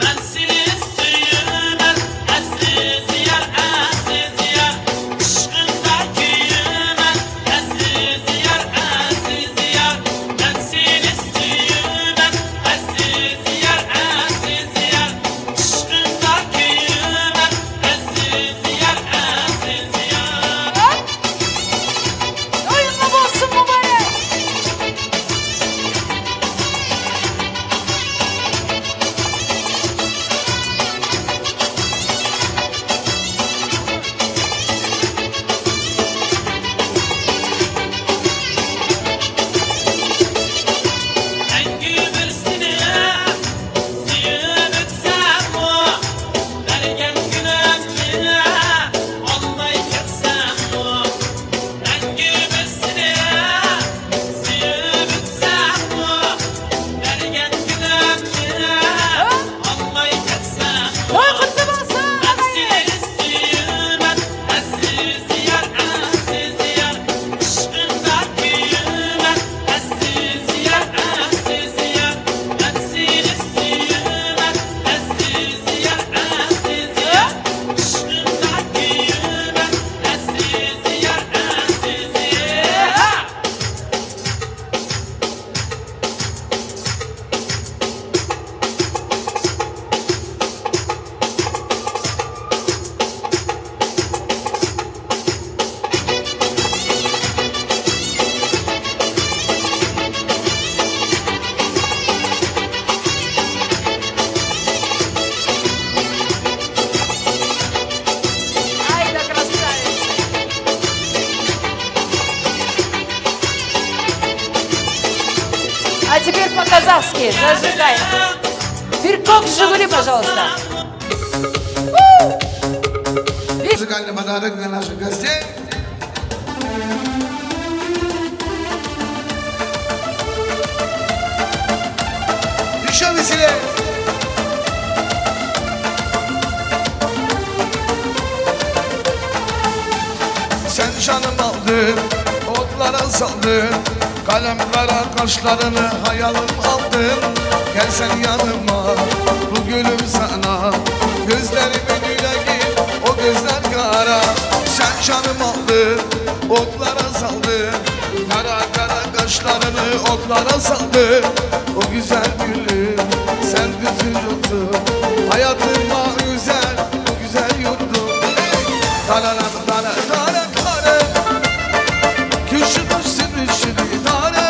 Ben seni istiyorum, aziz yar, aziz yar. Aşkında küyümen, aziz yar, aziz yar. Ben seni istiyorum, aziz yar, aziz yar. Aşkında küyümen, aziz yar, aziz yar. Oyunlu olsun mübarek. Ай да красавица! А теперь по-казахски зажигай. Bir kok Jiguli, пожалуйста. Muzikal Pazarlık ve Naşi Göster. Düşe misile. Sen canım aldın, otlara saldın. Kalem kara kaşlarını hayalım aldın. Gel sen yanıma, bu gülüm sana. Gözlerimin yüreğin, o gözler kara. Sen canım aldın, otlara saldın. Kara kara kaşlarını otlara saldın. O güzel gülüm, sen düzgün yurdum. Hayatım var güzel, bu güzel yurdum. Hey! Tarara, tara, tara, tara. Küşü baş sivri şiri tara.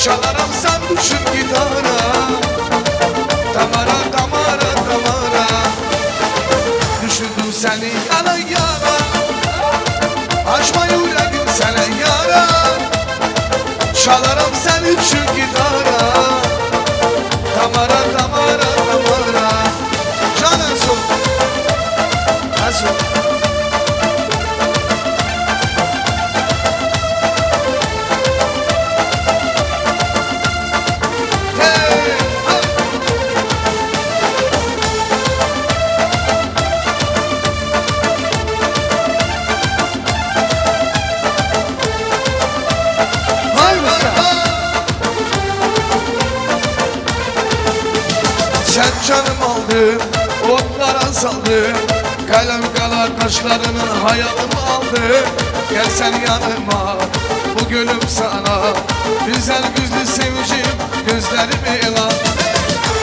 Çalarım sen düşün gitara. Tamara, tamara, tamara. Düşürdüm seni yana yana. Açma yüreğim sana yara. Çalarım sen için gitara. Tamara, tamara, tamara. Can Enso. Enso. Hey, hey. Vay usta. Sen canım aldın, otlara saldın. Kalem kara kaşlarını hayalım aldı. Gel sen yanıma, bu gülüm sana. Güzel gözlü sevicim, gözlerimi ela.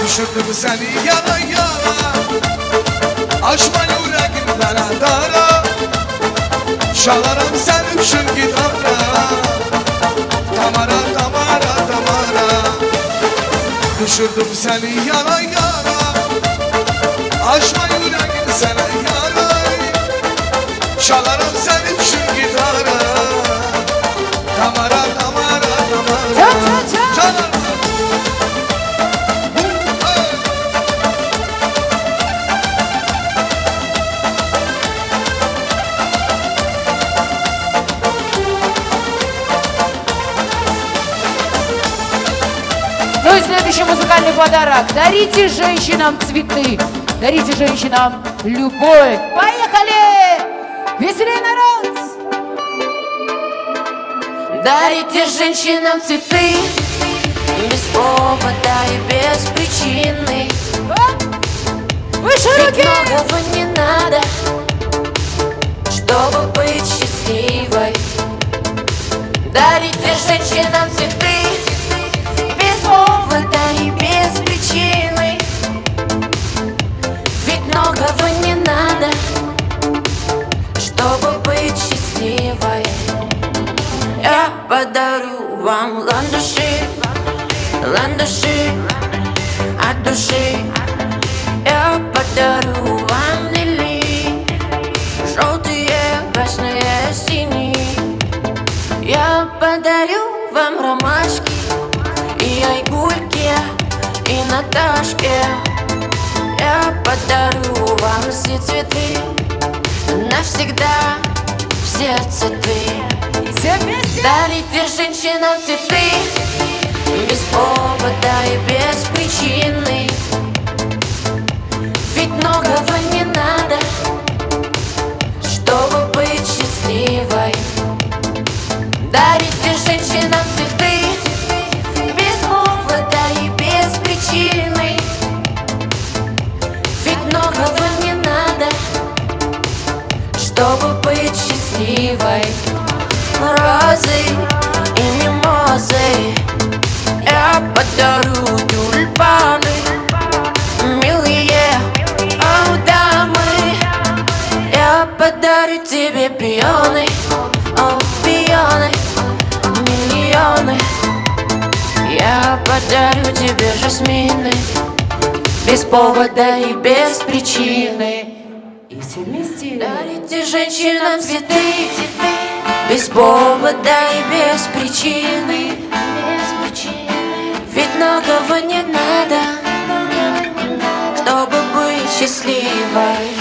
Düşürdüm seni yana yana. Açma yüreğim dara dara. Çalarım sen için gitara. Tamara, tamara, tamara. Düşürdüm seni yana yana. Açma yüreğim sana yara. Çalarım sen için gitara. Tamara, tamara, tamara. Çal, çal, çal. Çalarım. Ну и следующий музыкальный подарок. Дарите женщинам цветы. Дарите женщинам любовь. Поехали! Веселей, народ! Дарите женщинам цветы без повода и без причины. Оп! Выше руки! Ведь многого не надо, чтобы быть счастливой. Дарите женщинам цветы без повода и без причины. Ведь многого не надо, чтобы быть счастливой. Я подарю вам ландыши, ландыши от души. Я подарю вам лилии, желтые, красные, синие. Я подарю вам ромашки и айгульки, и Наташки. Я подарю вам все цветы навсегда в сердце ты. И все вместе. Дарите женщинам цветы без повода и без причины. Ведь многого не надо, чтобы быть счастливой. Дарите женщинам цветы без повода и без причины. Ведь многого не надо, чтобы быть счастливой. Розы и мимозы, я подарю тюльпаны. Милые, о, дамы, я подарю тебе пионы, о, пионы, миллионы. Я подарю тебе жасмины без повода и без причины. И все вместе. Дарите женщинам цветы без повода и без причины. Без причины. Ведь многого не надо, чтобы быть счастливой.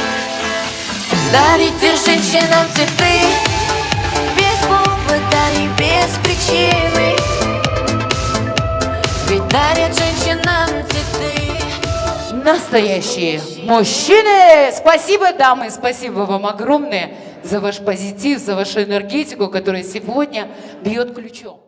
Дарите женщинам цветы без повода и без причины. Ведь дарят женщинам цветы. Настоящие мужчины! Спасибо, дамы, спасибо вам огромное за ваш позитив, за вашу энергетику, которая сегодня бьет ключом.